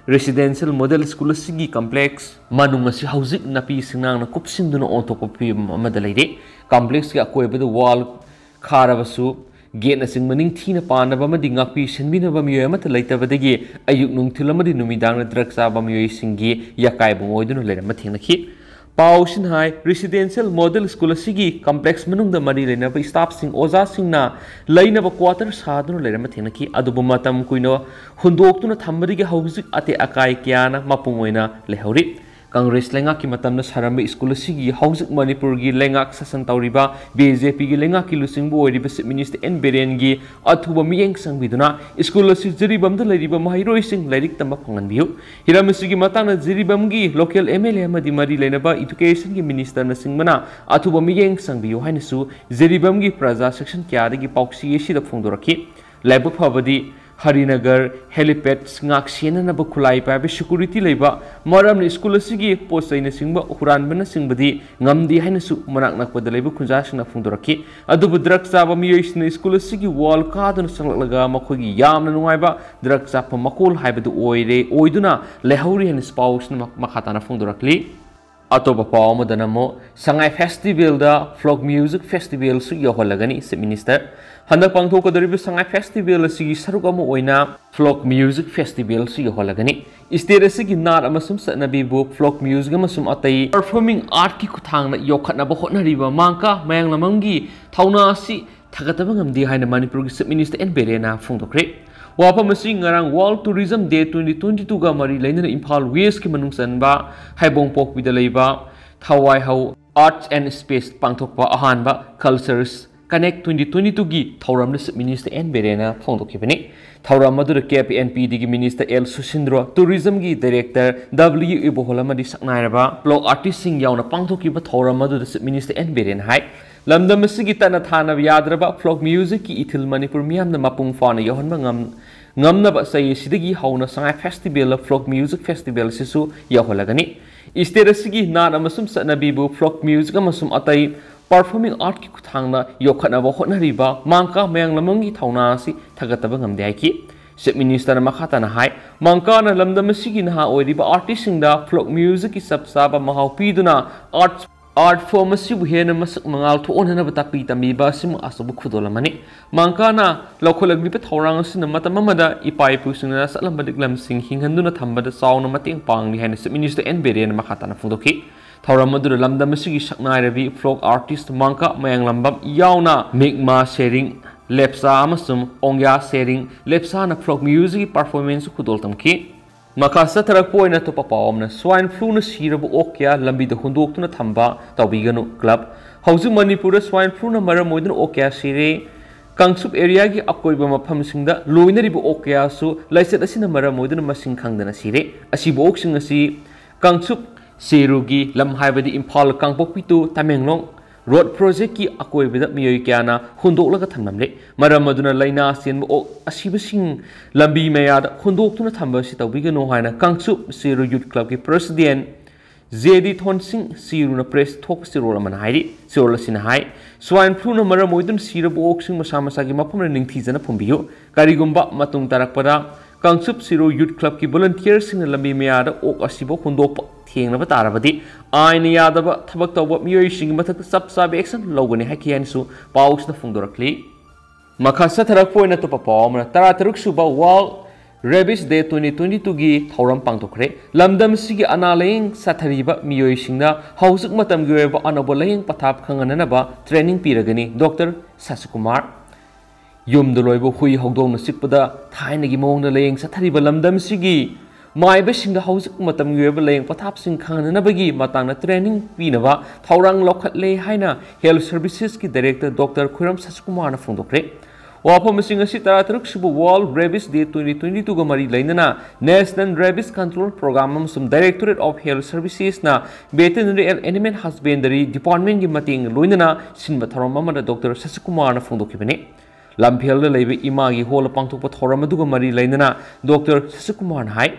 ꯔꯦꯁꯤꯗꯦꯟꯁꯤꯌꯦꯜ ꯃꯣꯗꯦꯜ ꯁ꯭ꯀꯨꯜ ꯑꯁꯤꯒꯤ ꯀꯝꯄ꯭ꯂꯦꯛꯁ ꯃꯅꯨꯡ ꯑꯁꯤ ꯍꯧꯖꯤꯛ ꯅꯥꯄꯤ ꯁꯤꯡꯅꯥꯡꯅ ꯀꯨꯞꯁꯤꯟꯗꯨꯅ ꯑꯣꯟꯊꯣꯛꯄ ꯐꯤꯕꯝ ꯑꯃꯗ ꯂꯩꯔꯤ꯫ ꯀꯝꯄ꯭ꯂꯦꯛꯁꯀꯤ ꯑꯀꯣꯏꯕꯗ ꯋꯥꯜ ꯈꯥꯔꯕꯁꯨ ꯒꯦꯠꯅꯆꯤꯡꯕ ꯅꯤꯡꯊꯤꯅ ꯄꯥꯟꯅꯕ ꯑꯃꯗꯤ ꯉꯥꯛꯄꯤ ꯁꯦꯟꯕꯤꯅꯕ ꯃꯤꯑꯣꯏ ꯑꯃꯠꯇ ꯂꯩꯇꯕꯗꯒꯤ ꯑꯌꯨꯛ ꯅꯨꯡꯊꯤꯜ ꯑꯃꯗꯤ ꯅꯨꯃꯤꯗꯥꯡꯗ ꯗ꯭ꯔꯒ ꯆꯥꯕ ꯃꯤꯑꯣꯏꯁꯤꯡꯒꯤ ꯌꯥꯀꯥꯏꯕꯨꯡ ꯑꯣꯏꯗꯨꯅ ꯂꯩꯔꯝꯕ ꯊꯦꯡꯅꯈꯤ꯫ ꯄꯥꯎꯁꯤꯅ ꯍꯥꯏ, ꯔꯤꯁꯤꯗꯦꯟꯁꯤꯌꯦꯜ ꯃꯣꯗꯦꯜ ꯁ꯭ꯀꯨꯜ ꯑꯁꯤꯒꯤ ꯀꯝꯄ꯭ꯂꯦꯛꯁ ꯃꯅꯨꯡꯗ ꯃꯔꯤ ꯂꯩꯅꯕ ꯁ꯭ꯇꯥꯐꯁꯤꯡ, ꯑꯣꯖꯥꯁꯤꯡꯅ ꯂꯩꯅꯕ ꯀ꯭ꯋꯥꯇꯔ ꯁꯥꯗꯨꯅ ꯂꯩꯔꯝꯕ ꯊꯦꯡꯅꯈꯤ꯫ ꯑꯗꯨꯕꯨ ꯃꯇꯝ ꯀꯨꯏꯅ ꯍꯨꯟꯗꯣꯛꯇꯨꯅ ꯊꯝꯕꯗꯒꯤ ꯍꯧꯖꯤꯛ ꯑꯇꯦꯛ ꯑꯀꯥꯏ ꯀꯌꯥꯅ ꯃꯄꯨꯡ ꯑꯣꯏꯅ ꯂꯩꯍꯧꯔꯤ꯫ ꯀꯪꯒ꯭ꯔꯦꯁ ꯂꯩꯉꯥꯛꯀꯤ ꯃꯇꯝꯗ ꯁꯥꯔꯝꯕ ꯁ꯭ꯀꯨꯜ ꯑꯁꯤꯒꯤ ꯍꯧꯖꯤꯛ ꯃꯅꯤꯄꯨꯔꯒꯤ ꯂꯩꯉꯥꯛ ꯁꯥꯁꯟ ꯇꯧꯔꯤꯕ ꯕꯤ ꯖꯦ ꯄꯤꯒꯤ ꯂꯩꯉꯥꯛꯀꯤ ꯂꯨꯆꯤꯡꯕ ꯑꯣꯏꯔꯤꯕ ꯆꯤꯐ ꯃꯤꯅꯤꯁꯇꯔ ꯑꯦꯟ ꯕꯤꯔꯦꯟꯒꯤ ꯑꯊꯨꯕ ꯃꯤꯠꯌꯦꯡ ꯆꯪꯕꯤꯗꯨꯅ ꯁ꯭ꯀꯨꯜ ꯑꯁꯤ ꯖꯤꯔꯤꯕꯥꯝꯗ ꯂꯩꯔꯤꯕ ꯃꯍꯩꯔꯣꯏꯁꯤꯡ ꯂꯥꯏꯔꯤꯛ ꯇꯝꯕ ꯐꯪꯍꯟꯕꯤꯌꯨ꯫ ꯍꯤꯔꯝ ꯑꯁꯤꯒꯤ ꯃꯇꯥꯡꯗ ꯖꯤꯔꯤꯕꯥꯝꯒꯤ ꯂꯣꯀꯦꯜ ꯑꯦꯝ ꯑꯦꯜ ꯑꯦ ꯑꯃꯗꯤ ꯃꯔꯤ ꯂꯩꯅꯕ ꯏꯗꯨꯀꯦꯁꯟꯒꯤ ꯃꯤꯅꯤꯁꯇꯔꯅꯆꯤꯡꯕꯅ ꯑꯊꯨꯕ ꯃꯤꯠꯌꯦꯡ ꯆꯪꯕꯤꯌꯨ ꯍꯥꯏꯅꯁꯨ ꯖꯤꯔꯤꯕꯥꯝꯒꯤ ꯄ꯭ꯔꯖꯥ ꯁꯦꯛꯁꯟ ꯀꯌꯥꯗꯒꯤ ꯄꯥꯎꯆꯦ ꯑꯁꯤꯗ ꯐꯣꯡꯗꯣꯔꯛꯈꯤ꯫ ꯂꯥꯏꯕꯛ ꯐꯕꯗꯤ ꯍꯔꯤꯅꯒꯔ ꯍꯦꯂꯤꯄꯦꯗ ꯉꯥꯛ ꯁꯦꯟꯅꯅꯕ ꯈꯨꯠꯂꯥꯏ ꯄꯥꯏꯕ ꯁꯦꯀ꯭ꯌꯨꯔꯤꯇꯤ ꯂꯩꯕ ꯃꯔꯝꯅ ꯁ꯭ꯀꯨꯜ ꯑꯁꯤꯒꯤ ꯄꯣꯠ ꯆꯩꯅꯆꯤꯡꯕ ꯍꯨꯔꯥꯟꯕꯅꯆꯤꯡꯕꯗꯤ ꯉꯝꯗꯦ ꯍꯥꯏꯅꯁꯨ ꯃꯅꯥꯛ ꯅꯛꯄꯗ ꯂꯩꯕ ꯈꯨꯟꯖꯥꯁꯤꯡꯅ ꯐꯣꯡꯗꯣꯔꯛꯈꯤ꯫ ꯑꯗꯨꯕꯨ ꯗ꯭ꯔꯒ ꯆꯥꯕ ꯃꯤꯑꯣꯏꯁꯤꯡꯅ ꯁ꯭ꯀꯨꯜ ꯑꯁꯤꯒꯤ ꯋꯥꯜ ꯀꯥꯗꯨꯅ ꯆꯪꯂꯛꯂꯒ ꯃꯈꯣꯏꯒꯤ ꯌꯥꯝꯅ ꯅꯨꯡꯉꯥꯏꯕ ꯗ꯭ꯔꯒ ꯆꯥꯐꯝ ꯃꯀꯣꯜ ꯍꯥꯏꯕꯗꯨ ꯑꯣꯏꯔꯦ, ꯑꯣꯏꯗꯨꯅ ꯂꯩꯍꯧꯔꯤ ꯍꯥꯏꯅ ꯄꯥꯎꯁꯤꯅ ꯃ-, ꯃꯈꯥ ꯇꯥꯅ ꯐꯣꯡꯗꯣꯔꯛꯂꯤ꯫ ꯑꯇꯣꯞꯄ ꯄꯥꯎ ꯑꯃꯗꯅ ꯑꯃꯨꯛ ꯁꯉꯥꯏ ꯐꯦꯁꯇꯤꯚꯦꯜꯗ ꯐꯣꯛ ꯃ꯭ꯌꯨꯖꯤꯛ ꯐꯦꯁꯇꯤꯚꯦꯜꯁꯨ ꯌꯧꯍꯜꯂꯒꯅꯤ ꯆꯤꯐ ꯃꯤꯅꯤꯁꯇꯔ꯫ ꯍꯟꯗꯛ ꯄꯥꯡꯊꯣꯛꯀꯗꯧꯔꯤꯕ ꯁꯉꯥꯏ ꯐꯦꯁꯇꯤꯚꯦꯜ ꯑꯁꯤꯒꯤ ꯁꯔꯨꯛ ꯑꯃ ꯑꯣꯏꯅ ꯐꯣꯛ ꯃ꯭ꯌꯨꯖꯤꯛ ꯐꯦꯁꯇꯤꯚꯦꯜꯁꯨ ꯌꯧꯍꯜꯂꯒꯅꯤ꯫ ꯁ꯭ꯇꯦꯠ ꯑꯁꯤꯒꯤ ꯅꯥꯠ ꯑꯃꯁꯨꯡ ꯆꯠꯅꯕꯤꯕꯨ ꯐꯣꯛ ꯃ꯭ꯌꯨꯖꯤꯛ ꯑꯃꯁꯨꯡ ꯑꯇꯩ ꯄꯔꯐꯣꯔꯃꯤꯡ ꯑꯥꯔꯠꯀꯤ ꯈꯨꯠꯊꯥꯡꯗ ꯌꯣꯛꯈꯠꯅꯕ ꯍꯣꯠꯅꯔꯤꯕ ꯃꯥꯡꯀꯥ ꯃꯌꯥꯡꯂꯝꯕꯝꯒꯤ ꯊꯧꯅꯥ ꯑꯁꯤ ꯊꯥꯒꯠꯇꯕ ꯉꯝꯗꯦ ꯍꯥꯏꯅ ꯃꯅꯤꯄꯨꯔꯒꯤ ꯆꯤꯐ ꯃꯤꯅꯤꯁꯇꯔ ꯑꯦꯟ ꯕꯤꯔꯦꯟꯅ ꯐꯣꯡꯗꯣꯛꯈ꯭ꯔꯦ꯫ ꯋꯥꯐꯝ ꯑꯁꯤ ꯉꯔꯥꯡ ꯋꯥꯔꯜ ꯇꯨꯔꯤꯖꯝ ꯗꯦ ꯇ꯭ꯋꯦꯟꯇꯤ ꯇ꯭ꯋꯦꯟꯇꯤ ꯇꯨꯒ ꯃꯔꯤ ꯂꯩꯅꯅ ꯏꯝꯐꯥꯜ ꯋꯦꯁꯀꯤ ꯃꯅꯨꯡ ꯆꯟꯕ ꯍꯩꯕꯣꯡꯄꯣꯛꯄꯤꯗ ꯂꯩꯕ ꯊꯋꯥꯏꯍꯧ ꯑꯥꯔꯠꯁ ꯑꯦꯟ ꯁ꯭ꯄꯦꯁ ꯄꯥꯡꯊꯣꯛꯄ ꯑꯍꯥꯟꯕ ꯀꯜꯆꯔꯁ ꯀꯅꯦꯛ ꯇ꯭ꯋꯦꯟꯇꯤ ꯇ꯭ꯋꯦꯟꯇꯤ ꯇꯨꯒꯤ ꯊꯧꯔꯝꯗ ꯆꯤꯐ ꯃꯤꯅꯤꯁꯇꯔ ꯑꯦꯟ ꯕꯤꯔꯦꯟꯅ ꯐꯣꯡꯗꯣꯛꯈꯤꯕꯅꯤ꯫ ꯊꯧꯔꯝ ꯑꯗꯨꯗ ꯀꯦ ꯄꯤ ꯑꯦꯟ ꯄꯤ ꯗꯤꯒꯤ ꯃꯤꯅꯤꯁꯇꯔ ꯑꯦꯜ ꯁꯨꯁꯤꯟꯗ꯭ꯔꯣ, ꯇꯨꯔꯤꯖꯝꯒꯤ ꯗꯥꯏꯔꯦꯛꯇꯔ ꯗꯕ꯭ꯂꯤꯌꯨ ꯏꯕꯣꯍꯣꯜ ꯑꯃꯗꯤ ꯁꯛꯅꯥꯏꯔꯕ ꯐꯣꯛ ꯑꯥꯔꯇꯤꯁꯁꯤꯡ ꯌꯥꯎꯅ ꯄꯥꯡꯊꯣꯛꯈꯤꯕ ꯊꯧꯔꯝ ꯑꯗꯨꯗ ꯆꯤꯐ ꯃꯤꯅꯤꯁꯇꯔ ꯑꯦꯟ ꯕꯤꯔꯦꯟꯅ ꯍꯥꯏ, ꯂꯝꯗꯝ ꯑꯁꯤꯒꯤ ꯇꯠꯅ ꯊꯥꯅ ꯌꯥꯗ꯭ꯔꯕ ꯐꯣꯛ ꯃ꯭ꯌꯨꯖꯤꯛꯀꯤ ꯏꯊꯤꯜ ꯃꯅꯤꯄꯨꯔ ꯃꯤꯌꯥꯝꯅ ꯃꯄꯨꯡ ꯐꯥꯅ ꯌꯧꯍꯟꯕ ꯉꯝ-, ꯉꯝꯅꯕ ꯆꯍꯤ ꯑꯁꯤꯗꯒꯤ ꯍꯧꯅ ꯁꯉꯥꯏ ꯐꯦꯁꯇꯤꯚꯦꯜꯗ ꯐꯣꯛ ꯃ꯭ꯌꯨꯖꯤꯛ ꯐꯦꯁꯇꯤꯚꯦꯜ ꯑꯁꯤꯁꯨ ꯌꯧꯍꯜꯂꯒꯅꯤ꯫ ꯁ꯭ꯇꯦꯠ ꯑꯁꯤꯒꯤ ꯅꯥꯠ ꯑꯃꯁꯨꯡ ꯆꯠꯅꯕꯤꯕꯨ ꯐꯣꯛ ꯃ꯭ꯌꯨꯖꯤꯛ ꯑꯃꯁꯨꯡ ꯑꯇꯩ ꯄꯔꯐꯣꯔꯃꯤꯡ ꯑꯥꯔꯠꯀꯤ ꯈꯨꯠꯊꯥꯡꯗ ꯌꯣꯛꯈꯠꯅꯕ ꯍꯣꯠꯅꯔꯤꯕ ꯃꯥꯡꯀꯥ ꯃꯌꯥꯡꯂꯝꯕꯝꯒꯤ ꯊꯧꯅꯥ ꯑꯁꯤ ꯊꯥꯒꯠꯇꯕ ꯉꯝꯗꯦ ꯍꯥꯏꯈꯤ꯫ ꯆꯤꯐ ꯃꯤꯅꯤꯁꯇꯔꯅ ꯃꯈꯥ ꯇꯥꯅ ꯍꯥꯏ, ꯃꯥꯡꯀꯥꯅ ꯂꯝꯗꯝ ꯑꯁꯤꯒꯤ ꯅꯍꯥ ꯑꯣꯏꯔꯤꯕ ꯑꯥꯔꯇꯤꯁꯁꯤꯡꯗ ꯐꯣꯛ ꯃ꯭ꯌꯨꯖꯤꯛꯀꯤ ꯆꯞ ꯆꯥꯕ ꯃꯍꯥꯎ ꯄꯤꯗꯨꯅ ꯑꯥꯔꯠ Art form ꯑꯁꯤꯕꯨ ꯍꯦꯟꯅ ꯃꯁꯛ ꯃꯉꯥꯜ ꯊꯣꯛꯍꯟꯅꯕ ꯇꯥꯛꯄꯤ ꯇꯝꯕꯤꯕ ꯑꯁꯤꯃꯛ ꯑꯆꯧꯕ ꯈꯨꯗꯣꯜ ꯑꯃꯅꯤ꯫ ꯃꯥꯡꯀꯥꯅ ꯂꯧꯈꯠꯂꯛꯂꯤꯕ ꯊꯧꯔꯥꯡ ꯑꯁꯤꯅ ꯃꯇꯝ ꯑꯃꯗ ꯏꯄꯥ ꯏꯄꯨꯁꯤꯡꯅ ꯆꯠꯂꯝꯕ ꯂꯤꯛꯂꯝꯁꯤꯡ ꯍꯤꯡꯍꯟꯗꯨꯅ ꯊꯝꯕꯗ ꯆꯥꯎꯅ ꯃꯇꯦꯡ ꯄꯥꯡꯂꯤ ꯍꯥꯏꯅ Chief Minister ꯑꯦꯟ ꯕꯤꯔꯦꯟꯅ ꯃꯈꯥ ꯇꯥꯅ ꯐꯣꯡꯗꯣꯛꯈꯤ꯫ ꯊꯧꯔꯝ ꯑꯗꯨꯗ ꯂꯝꯗꯝ ꯑꯁꯤꯒꯤ ꯁꯛꯅꯥꯏꯔꯕꯤ folk artist ꯃꯥꯡꯀꯥ ꯃꯌꯥꯡꯂꯝꯕꯝ ꯌꯥꯎꯅ ꯃꯤꯛꯃꯥ ꯁꯦꯔꯤꯡ, ꯂꯦꯞꯆꯥ ꯑꯃꯁꯨꯡ ꯑꯣꯡꯌꯥ ꯁꯦꯔꯤꯡ, ꯂꯦꯞꯆꯥꯅ folk music performance ꯈꯨꯗꯣꯜ ꯇꯝꯈꯤ꯫ ꯃꯈꯥ ꯆꯠꯊꯔꯛꯄ ꯑꯣꯏꯅ ꯑꯇꯣꯞꯄ ꯄꯥꯎ ꯑꯃꯅ, swine fluꯅ ꯁꯤꯔꯕ ꯑꯣꯛ ꯀꯌꯥ ꯂꯝꯕꯤꯗ ꯍꯨꯟꯗꯣꯛꯇꯨꯅ ꯊꯝꯕ ꯇꯧꯕꯤꯒꯅꯨ꯫ Club, ꯍꯧꯖꯤꯛ ꯃꯅꯤꯄꯨꯔꯗ swine fluꯅ ꯃꯔꯝ ꯑꯣꯏꯗꯨꯅ ꯑꯣꯛ ꯀꯌꯥ ꯁꯤꯔꯦ꯫ ꯀꯥꯡꯆꯨꯞ areaꯒꯤ ꯑꯀꯣꯏꯕ ꯃꯐꯝꯁꯤꯡꯗ ꯂꯣꯏꯅꯔꯤꯕ ꯑꯣꯛ ꯀꯌꯥꯁꯨ ꯂꯥꯏꯆꯠ ꯑꯁꯤꯅ ꯃꯔꯝ ꯑꯣꯏꯗꯨꯅ ꯃꯁꯤꯡ ꯈꯪꯗꯅ ꯁꯤꯔꯦ꯫ ꯑꯁꯤꯕ ꯑꯣꯛꯁꯤꯡ ꯑꯁꯤ ꯀꯥꯡꯆꯨꯞ ꯁꯦꯔꯨꯒꯤ ꯂꯝ, ꯍꯥꯏꯕꯗꯤ ꯏꯝꯐꯥꯜ ꯀꯥꯡꯄꯣꯛꯄꯤ to ꯇꯃꯦꯡꯂꯣꯡ road projectꯀꯤ ꯑꯀꯣꯏꯕꯗ ꯃꯤꯑꯣꯏ ꯀꯌꯥꯅ ꯍꯨꯟꯗꯣꯛꯂꯒ ꯊꯝꯂꯝꯂꯦ꯫ ꯃꯔꯝ ꯑꯗꯨꯅ ꯂꯥꯏꯅꯥ ꯆꯦꯟꯕ ꯑꯣꯛ ꯑꯁꯤꯕꯁꯤꯡ ꯂꯝꯕꯤ ꯃꯌꯥꯗ ꯍꯨꯟꯗꯣꯛꯇꯨꯅ ꯊꯝꯕ ꯑꯁꯤ ꯇꯧꯕꯤꯒꯅꯨ ꯍꯥꯏꯅ ꯀꯥꯡꯆꯨꯞ ꯁꯦꯔꯨ Youth Clubꯀꯤ President ꯖꯦ ꯗꯤ ꯊꯣꯟꯁꯤꯡ ꯁꯤꯔꯨꯅ press ꯊꯣꯛꯄ ꯆꯦꯔꯣꯜ ꯑꯃꯅ ꯍꯥꯏꯔꯤ꯫ ꯆꯦꯔꯣꯜ ꯑꯁꯤꯅ ꯍꯥꯏ, swine fluꯅ ꯃꯔꯝ ꯑꯣꯏꯗꯨꯅ ꯁꯤꯔꯕ ꯑꯣꯛꯁꯤꯡ ꯃꯁꯥ ꯃꯁꯥꯒꯤ ꯃꯐꯝꯗ ꯅꯤꯡꯊꯤꯖꯅ ꯐꯨꯝꯕꯤꯌꯨ꯫ ꯀꯔꯤꯒꯨꯝꯕ ꯃꯇꯨꯡ ꯇꯥꯔꯛꯄꯗ ꯀꯥꯡꯆꯨꯞ ꯁꯤꯔꯨ Youth Clubꯀꯤ volunteerꯁꯤꯡꯅ ꯂꯝꯕꯤ ꯃꯌꯥꯗ ꯑꯣꯛ ꯑꯁꯤꯕꯨ ꯍꯨꯟꯗꯣꯛꯄ ꯊꯦꯡꯅꯕ ꯇꯥꯔꯕꯗꯤ, ꯑꯥꯏꯟꯅ ꯌꯥꯗꯕ ꯊꯕꯛ ꯇꯧꯕ ꯃꯤꯑꯣꯏꯁꯤꯡꯒꯤ ꯃꯊꯛꯇ ꯆꯞ ꯆꯥꯕ action ꯂꯧꯒꯅꯤ ꯍꯥꯏꯈꯤ ꯍꯥꯏꯅꯁꯨ ꯄꯥꯎꯁꯤꯅ ꯐꯣꯡꯗꯣꯔꯛꯂꯤ꯫ ꯃꯈꯥ ꯆꯠꯊꯔꯛꯄ ꯑꯣꯏꯅ ꯑꯇꯣꯞꯄ ꯄꯥꯎ ꯑꯃꯅ, ꯇꯔꯥꯇꯔꯨꯛ ꯁꯨꯕ World Rabies Day twenty twenty twoꯒꯤ ꯊꯧꯔꯝ ꯄꯥꯡꯊꯣꯛꯈ꯭ꯔꯦ꯫ ꯂꯝꯗꯝꯁꯤꯒꯤ ꯑꯅꯥ ꯂꯥꯌꯦꯡ ꯆꯠꯊꯔꯤꯕ ꯃꯤꯑꯣꯏꯁꯤꯡꯅ ꯍꯧꯖꯤꯛ ꯃꯇꯝꯒꯤ ꯑꯣꯏꯕ ꯑꯅꯧꯕ ꯂꯥꯌꯦꯡ ꯄꯊꯥꯞ ꯈꯪꯍꯟꯅꯅꯕ training ꯄꯤꯔꯒꯅꯤ꯫ Doctor ꯁꯁꯤꯀꯨꯃꯥꯔ꯫ ꯌꯨꯝꯗ ꯂꯣꯏꯕ ꯍꯨꯏ ꯍꯧꯗꯣꯡꯅ ꯆꯤꯛꯄꯗ ꯊꯥꯏꯅꯒꯤ ꯃꯑꯣꯡꯗ ꯂꯥꯌꯦꯡ ꯆꯠꯊꯔꯤꯕ ꯂꯝꯗꯝꯁꯤꯒꯤ ꯃꯥꯏꯕꯁꯤꯡꯗ ꯍꯧꯖꯤꯛ ꯃꯇꯝꯒꯤ ꯑꯣꯏꯕ ꯂꯥꯌꯦꯡ ꯄꯊꯥꯞꯁꯤꯡ ꯈꯪꯍꯟꯅꯕꯒꯤ ꯃꯇꯥꯡꯗ training ꯄꯤꯅꯕ ꯊꯧꯔꯥꯡ ꯂꯧꯈꯠꯂꯦ ꯍꯥꯏꯅ Health Servicesꯀꯤ Director Doctor ꯈꯨꯔꯝ ꯁꯁꯤꯀꯨꯃꯥꯔꯅ ꯐꯣꯡꯗꯣꯛꯈ꯭ꯔꯦ꯫ ꯋꯥꯐꯝꯁꯤꯡ ꯑꯁꯤ ꯇꯔꯥꯇꯔꯨꯛ ꯁꯨꯕ World Rabies Day twenty twenty twoꯒ ꯃꯔꯤ ꯂꯩꯅꯅ National Rabies Control Program ꯑꯃꯁꯨꯡ Directorate of Health Servicesꯅ Veterinary and Animal Husbandry Departmentꯀꯤ ꯃꯇꯦꯡ ꯂꯣꯏꯅꯅ ꯁꯤꯟꯕ ꯊꯧꯔꯝ ꯑꯃꯗ Doctor ꯁꯁꯤꯀꯨꯃꯥꯔꯅ ꯐꯣꯡꯗꯣꯛꯈꯤꯕꯅꯤ꯫ ꯂꯝꯐꯦꯜꯗ ꯂꯩꯕ ꯏꯃꯥꯒꯤ ꯍꯣꯜꯗ ꯄꯥꯡꯊꯣꯛꯄ ꯊꯧꯔꯝ ꯑꯗꯨꯒ ꯃꯔꯤ ꯂꯩꯅꯅ Doctor ꯁꯁꯤꯀꯨꯃꯥꯔꯅ ꯍꯥꯏ,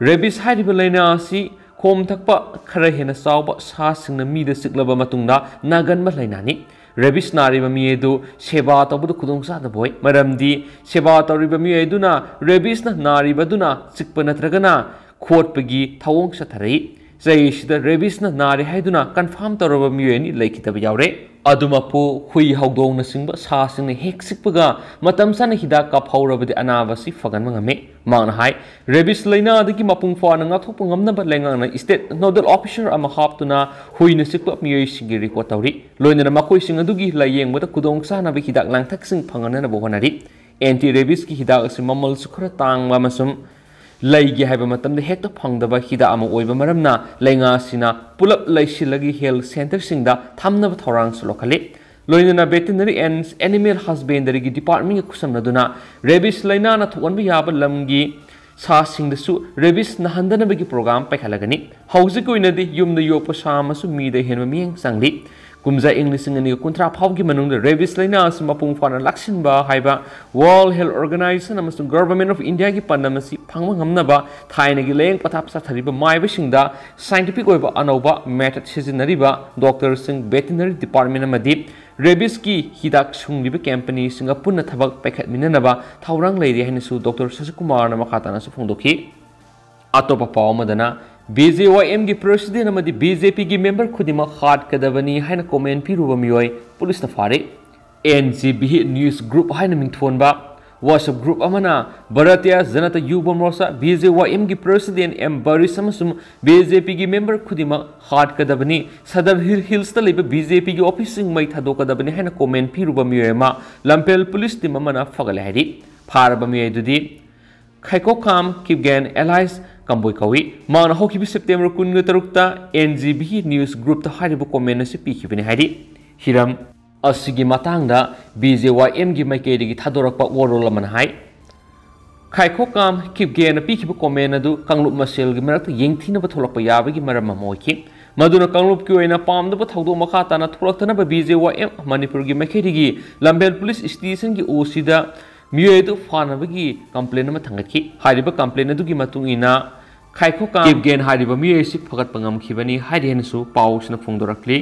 Rabies ꯍꯥꯏꯔꯤꯕ ꯂꯥꯏꯅꯥ ꯑꯁꯤ ꯈꯣꯝ ꯊꯛꯄ ꯈꯔ ꯍꯦꯟꯅ ꯆꯥꯎꯕ ꯁꯥꯁꯤꯡꯅ ꯃꯤꯗ ꯆꯤꯛꯂꯕ ꯃꯇꯨꯡꯗ ꯅꯥꯒꯟꯕ ꯂꯥꯏꯅꯥꯅꯤ꯫ Rabies ꯅꯥꯔꯤꯕ ꯃꯤ ꯑꯗꯨ ꯁꯦꯕꯥ ꯇꯧꯕꯗ ꯈꯨꯗꯣꯡꯆꯥꯗꯕ ꯑꯣꯏ, ꯃꯔꯝꯗꯤ ꯁꯦꯕꯥ ꯇꯧꯔꯤꯕ ꯃꯤꯑꯣꯏ ꯑꯗꯨꯅ Rabiesꯅ ꯅꯥꯔꯤꯕ ꯑꯗꯨꯅ ꯆꯤꯛꯄ ꯅꯠꯇ꯭ꯔꯒꯅ ꯈꯣꯠꯄꯒꯤ ꯊꯧꯑꯣꯡ ꯆꯠꯊꯔꯛꯏ꯫ ꯆꯍꯤꯁꯤꯗ ꯔꯦꯕꯤꯁꯅ ꯅꯥꯔꯦ ꯍꯥꯏꯗꯨꯅ ꯀꯟꯐꯥꯔꯝ ꯇꯧꯔꯕ ꯃꯤꯑꯣꯏ ꯑꯅꯤ ꯂꯩꯈꯤꯗꯕ ꯌꯥꯎꯔꯦ꯫ ꯑꯗꯨꯃꯛꯄꯨ ꯍꯨꯏ ꯍꯧꯗꯣꯡꯅꯆꯤꯡꯕ ꯁꯥꯁꯤꯡꯅ ꯍꯦꯛ ꯆꯤꯛꯄꯒ ꯃꯇꯝ ꯆꯥꯅ ꯍꯤꯗꯥꯛ ꯀꯥꯞꯍꯧꯔꯕꯗꯤ ꯑꯅꯥꯕ ꯑꯁꯤ ꯐꯒꯟꯕ ꯉꯝꯃꯤ꯫ ꯃꯍꯥꯛꯅ ꯍꯥꯏ, ꯔꯦꯕꯤꯁ ꯂꯥꯏꯅꯥꯗꯒꯤ ꯃꯄꯨꯡ ꯐꯥꯅ ꯉꯥꯛꯊꯣꯛꯄ ꯉꯝꯅꯕ ꯂꯩꯉꯥꯛꯅ ꯏꯁꯇꯦꯠ ꯅꯣꯗꯦꯜ ꯑꯣꯐꯤꯁꯔ ꯑꯃ ꯍꯥꯞꯇꯨꯅ ꯍꯨꯏꯅ ꯆꯤꯛꯄ ꯃꯤꯑꯣꯏꯁꯤꯡꯒꯤ ꯔꯦꯀꯣꯔꯗ ꯇꯧꯔꯤ꯫ ꯂꯣꯏꯅꯅ ꯃꯈꯣꯏꯁꯤꯡ ꯑꯗꯨꯒꯤ ꯂꯥꯌꯦꯡꯕꯗ ꯈꯨꯗꯣꯡꯆꯥꯅꯕ ꯍꯤꯗꯥꯛ ꯂꯥꯡꯊꯛꯁꯤꯡ ꯐꯪꯍꯟꯅꯕ ꯍꯣꯠꯅꯔꯤ꯫ ꯑꯦꯟꯇꯤ ꯔꯦꯕꯤꯁꯀꯤ ꯍꯤꯗꯥꯛ ꯑꯁꯤ ꯃꯃꯜꯁꯨ ꯈꯔ ꯇꯥꯡꯕ ꯑꯃꯁꯨꯡ ꯂꯩꯒꯦ ꯍꯥꯏꯕ ꯃꯇꯝꯗ ꯍꯦꯛꯇ ꯐꯪꯗꯕ ꯍꯤꯗꯥꯛ ꯑꯃ ꯑꯣꯏꯕ ꯃꯔꯝꯅ ꯂꯩꯉꯥꯛꯁꯤꯅ ꯄꯨꯂꯞ ꯂꯩꯁꯤꯜꯂꯒ ꯍꯦꯜꯊ ꯁꯦꯟꯇꯔꯁꯤꯡꯗ ꯊꯝꯅꯕ ꯊꯧꯔꯥꯡꯁꯨ ꯂꯧꯈꯠꯂꯤ꯫ ꯂꯣꯏꯅꯅ ꯚꯦꯇꯤꯅꯔꯤ ꯑꯦꯟ ꯑꯦꯅꯤꯃꯦꯜ ꯍꯁꯕꯦꯟꯗꯔꯤꯒꯤ ꯗꯤꯄꯥꯔꯠꯃꯦꯟꯒ ꯈꯨꯠꯁꯝꯅꯗꯨꯅ ꯔꯦꯕꯤꯁ ꯂꯥꯏꯅꯥꯅ ꯊꯣꯛꯍꯟꯕ ꯌꯥꯕ ꯂꯝꯒꯤ ꯁꯥꯁꯤꯡꯗꯁꯨ ꯔꯦꯕꯤꯁ ꯅꯥꯍꯟꯗꯅꯕꯒꯤ ꯄ꯭ꯔꯣꯒ꯭ꯔꯥꯝ ꯄꯥꯏꯈꯠꯂꯒꯅꯤ꯫ ꯍꯧꯖꯤꯛꯀꯤ ꯑꯣꯏꯅꯗꯤ ꯌꯨꯝꯗ ꯌꯣꯛꯄ ꯁꯥ ꯑꯃꯁꯨ ꯃꯤꯗ ꯍꯦꯟꯕ ꯃꯤꯠꯌꯦꯡ ꯆꯪꯂꯤ꯫ ꯀꯨꯝꯖꯥ ꯏꯪ ꯂꯤꯁꯤꯡ ꯑꯅꯤꯒ ꯀꯨꯟꯊ꯭ꯔꯥ ꯐꯥꯎꯒꯤ ꯃꯅꯨꯡꯗ ꯔꯦꯕꯤꯁ ꯂꯥꯏꯅꯥ ꯑꯁꯤ ꯃꯄꯨꯡ ꯐꯥꯅ ꯂꯥꯛꯁꯤꯟꯕ ꯍꯥꯏꯕ World Health Organization ꯑꯃꯁꯨꯡ Government of Indiaꯒꯤ ꯄꯥꯟꯗꯝ ꯑꯁꯤ ꯐꯪꯕ ꯉꯝꯅꯕ ꯊꯥꯏꯅꯒꯤ ꯂꯥꯌꯦꯡ ꯄꯊꯥꯞ ꯆꯠꯊꯔꯤꯕ ꯃꯥꯏꯕꯁꯤꯡꯗ ꯁꯥꯏꯟꯇꯤꯐꯤꯛ ꯑꯣꯏꯕ ꯑꯅꯧꯕ ꯃꯦꯊꯗ ꯁꯤꯖꯤꯟꯅꯔꯤꯕ ꯗꯣꯛꯇꯔꯁꯤꯡ, ꯚꯦꯇꯤꯅꯔꯤ ꯗꯤꯄꯥꯔꯠꯃꯦꯟ ꯑꯃꯗꯤ ꯔꯦꯕꯤꯁꯀꯤ ꯍꯤꯗꯥꯛ ꯁꯨꯡꯂꯤꯕ ꯀꯝꯄꯅꯤꯁꯤꯡꯒ ꯄꯨꯟꯅ ꯊꯕꯛ ꯄꯥꯏꯈꯠꯃꯤꯟꯅꯅꯕ ꯊꯧꯔꯥꯡ ꯂꯩꯔꯤ ꯍꯥꯏꯅꯁꯨ ꯗꯣꯛꯇꯔ ꯁꯁꯤꯀꯨꯃꯥꯔꯅ ꯃꯈꯥ ꯇꯥꯅꯁꯨ ꯐꯣꯡꯗꯣꯛꯈꯤ꯫ ꯑꯇꯣꯞꯄ ꯄꯥꯎ ꯑꯃꯗꯅ, BJYMꯒꯤ ꯄ꯭ꯔꯦꯁꯤꯗꯦꯟ ꯑꯃꯗꯤ BJPꯒꯤ ꯃꯦꯝꯕꯔ ꯈꯨꯗꯤꯡꯃꯛ ꯍꯥꯠꯀꯗꯕꯅꯤ ꯍꯥꯏꯅ ꯀꯣꯃꯦꯟ ꯄꯤꯔꯨꯕ ꯃꯤꯑꯣꯏ ꯄꯨꯂꯤꯁꯅ ꯐꯥꯔꯦ꯫ NGBH News Group ꯍꯥꯏꯅ ꯃꯤꯡꯊꯣꯟꯕ WhatsApp group ꯑꯃꯅ ꯚꯥꯔꯇꯤꯌ ꯖꯅꯇꯥ ꯌꯨꯕ ꯃꯣꯔꯆꯥ, BJYMꯒꯤ ꯄ꯭ꯔꯦꯁꯤꯗꯦꯟ ꯑꯦꯝ ꯕꯔꯤꯁ ꯑꯃꯁꯨꯡ BJPꯒꯤ ꯃꯦꯝꯕꯔ ꯈꯨꯗꯤꯡꯃꯛ ꯍꯥꯠꯀꯗꯕꯅꯤ, ꯁꯗꯔ ꯍꯤꯜ ꯍꯤꯜꯁꯇ ꯂꯩꯕ BJPꯒꯤ ꯑꯣꯐꯤꯁꯁꯤꯡ ꯃꯩ ꯊꯥꯗꯣꯛꯀꯗꯕꯅꯤ ꯍꯥꯏꯅ ꯀꯣꯃꯦꯟ ꯄꯤꯔꯨꯕ ꯃꯤꯑꯣꯏ ꯑꯃ ꯂꯝꯐꯦꯜ ꯄꯨꯂꯤꯁ ꯇꯤꯝ ꯑꯃꯅ ꯐꯒꯠꯂꯦ ꯍꯥꯏꯔꯤ꯫ ꯐꯥꯔꯕ ꯃꯤꯑꯣꯏ ꯑꯗꯨꯗꯤ ꯈꯥꯏꯈꯣꯛꯀꯥꯝ ꯀꯤꯞꯒꯦꯟ ꯑꯦꯂꯥꯏꯁ ꯀꯝꯕꯣꯏ ꯀꯧꯏ꯫ ꯃꯍꯥꯛꯅ ꯍꯧꯈꯤꯕ ꯁꯦꯞꯇꯦꯝꯕꯔ ꯀꯨꯟꯒ ꯇꯔꯨꯛꯇ NGBH News Groupꯇ ꯍꯥꯏꯔꯤꯕ ꯀꯣꯃꯦꯟ ꯑꯁꯤ ꯄꯤꯈꯤꯕꯅꯤ ꯍꯥꯏꯔꯤ꯫ ꯍꯤꯔꯝ ꯑꯁꯤꯒꯤ ꯃꯇꯥꯡꯗ BJYMꯒꯤ ꯃꯥꯏꯀꯩꯗꯒꯤ ꯊꯥꯗꯣꯔꯛꯄ ꯋꯥꯔꯣꯜ ꯑꯃꯅ ꯍꯥꯏ, ꯈꯥꯏꯈꯣꯛꯀꯥꯝ ꯀꯤꯞꯒꯦꯟꯅ ꯄꯤꯈꯤꯕ ꯀꯣꯃꯦꯟ ꯑꯗꯨ ꯀꯥꯡꯂꯨꯞ ꯃꯁꯦꯜꯒꯤ ꯃꯔꯛꯇ ꯌꯦꯡꯊꯤꯅꯕ ꯊꯣꯛꯂꯛꯄ ꯌꯥꯕꯒꯤ ꯃꯔꯝ ꯑꯃ ꯑꯣꯏꯈꯤ꯫ ꯃꯗꯨꯅ ꯀꯥꯡꯂꯨꯞꯀꯤ ꯑꯣꯏꯅ ꯄꯥꯝꯗꯕ ꯊꯧꯗꯣꯛ ꯃꯈꯥ ꯇꯥꯅ ꯊꯣꯛꯂꯛꯇꯅꯕ BJYM ꯃꯅꯤꯄꯨꯔꯒꯤ ꯃꯥꯏꯀꯩꯗꯒꯤ ꯂꯝꯐꯦꯜ ꯄꯨꯂꯤꯁ ꯁ꯭ꯇꯦꯁꯟꯒꯤ OCꯗ ꯃꯤꯑꯣꯏ ꯑꯗꯨ ꯐꯥꯅꯕꯒꯤ ꯀꯝꯄ꯭ꯂꯦꯟ ꯑꯃ ꯊꯥꯡꯒꯠꯈꯤ꯫ ꯍꯥꯏꯔꯤꯕ ꯀꯝꯄ꯭ꯂꯦꯟ ꯑꯗꯨꯒꯤ ꯃꯇꯨꯡ ꯏꯟꯅ ꯈꯥꯏꯈꯣꯛꯀꯥꯝ ꯀꯤꯞꯒꯦꯟ ꯍꯥꯏꯔꯤꯕ ꯃꯤꯑꯣꯏ ꯑꯁꯤ ꯐꯒꯠꯄ ꯉꯝꯈꯤꯕꯅꯤ ꯍꯥꯏꯔꯤ ꯍꯥꯏꯅꯁꯨ ꯄꯥꯎꯁꯤꯅ ꯐꯣꯡꯗꯣꯔꯛꯂꯤ꯫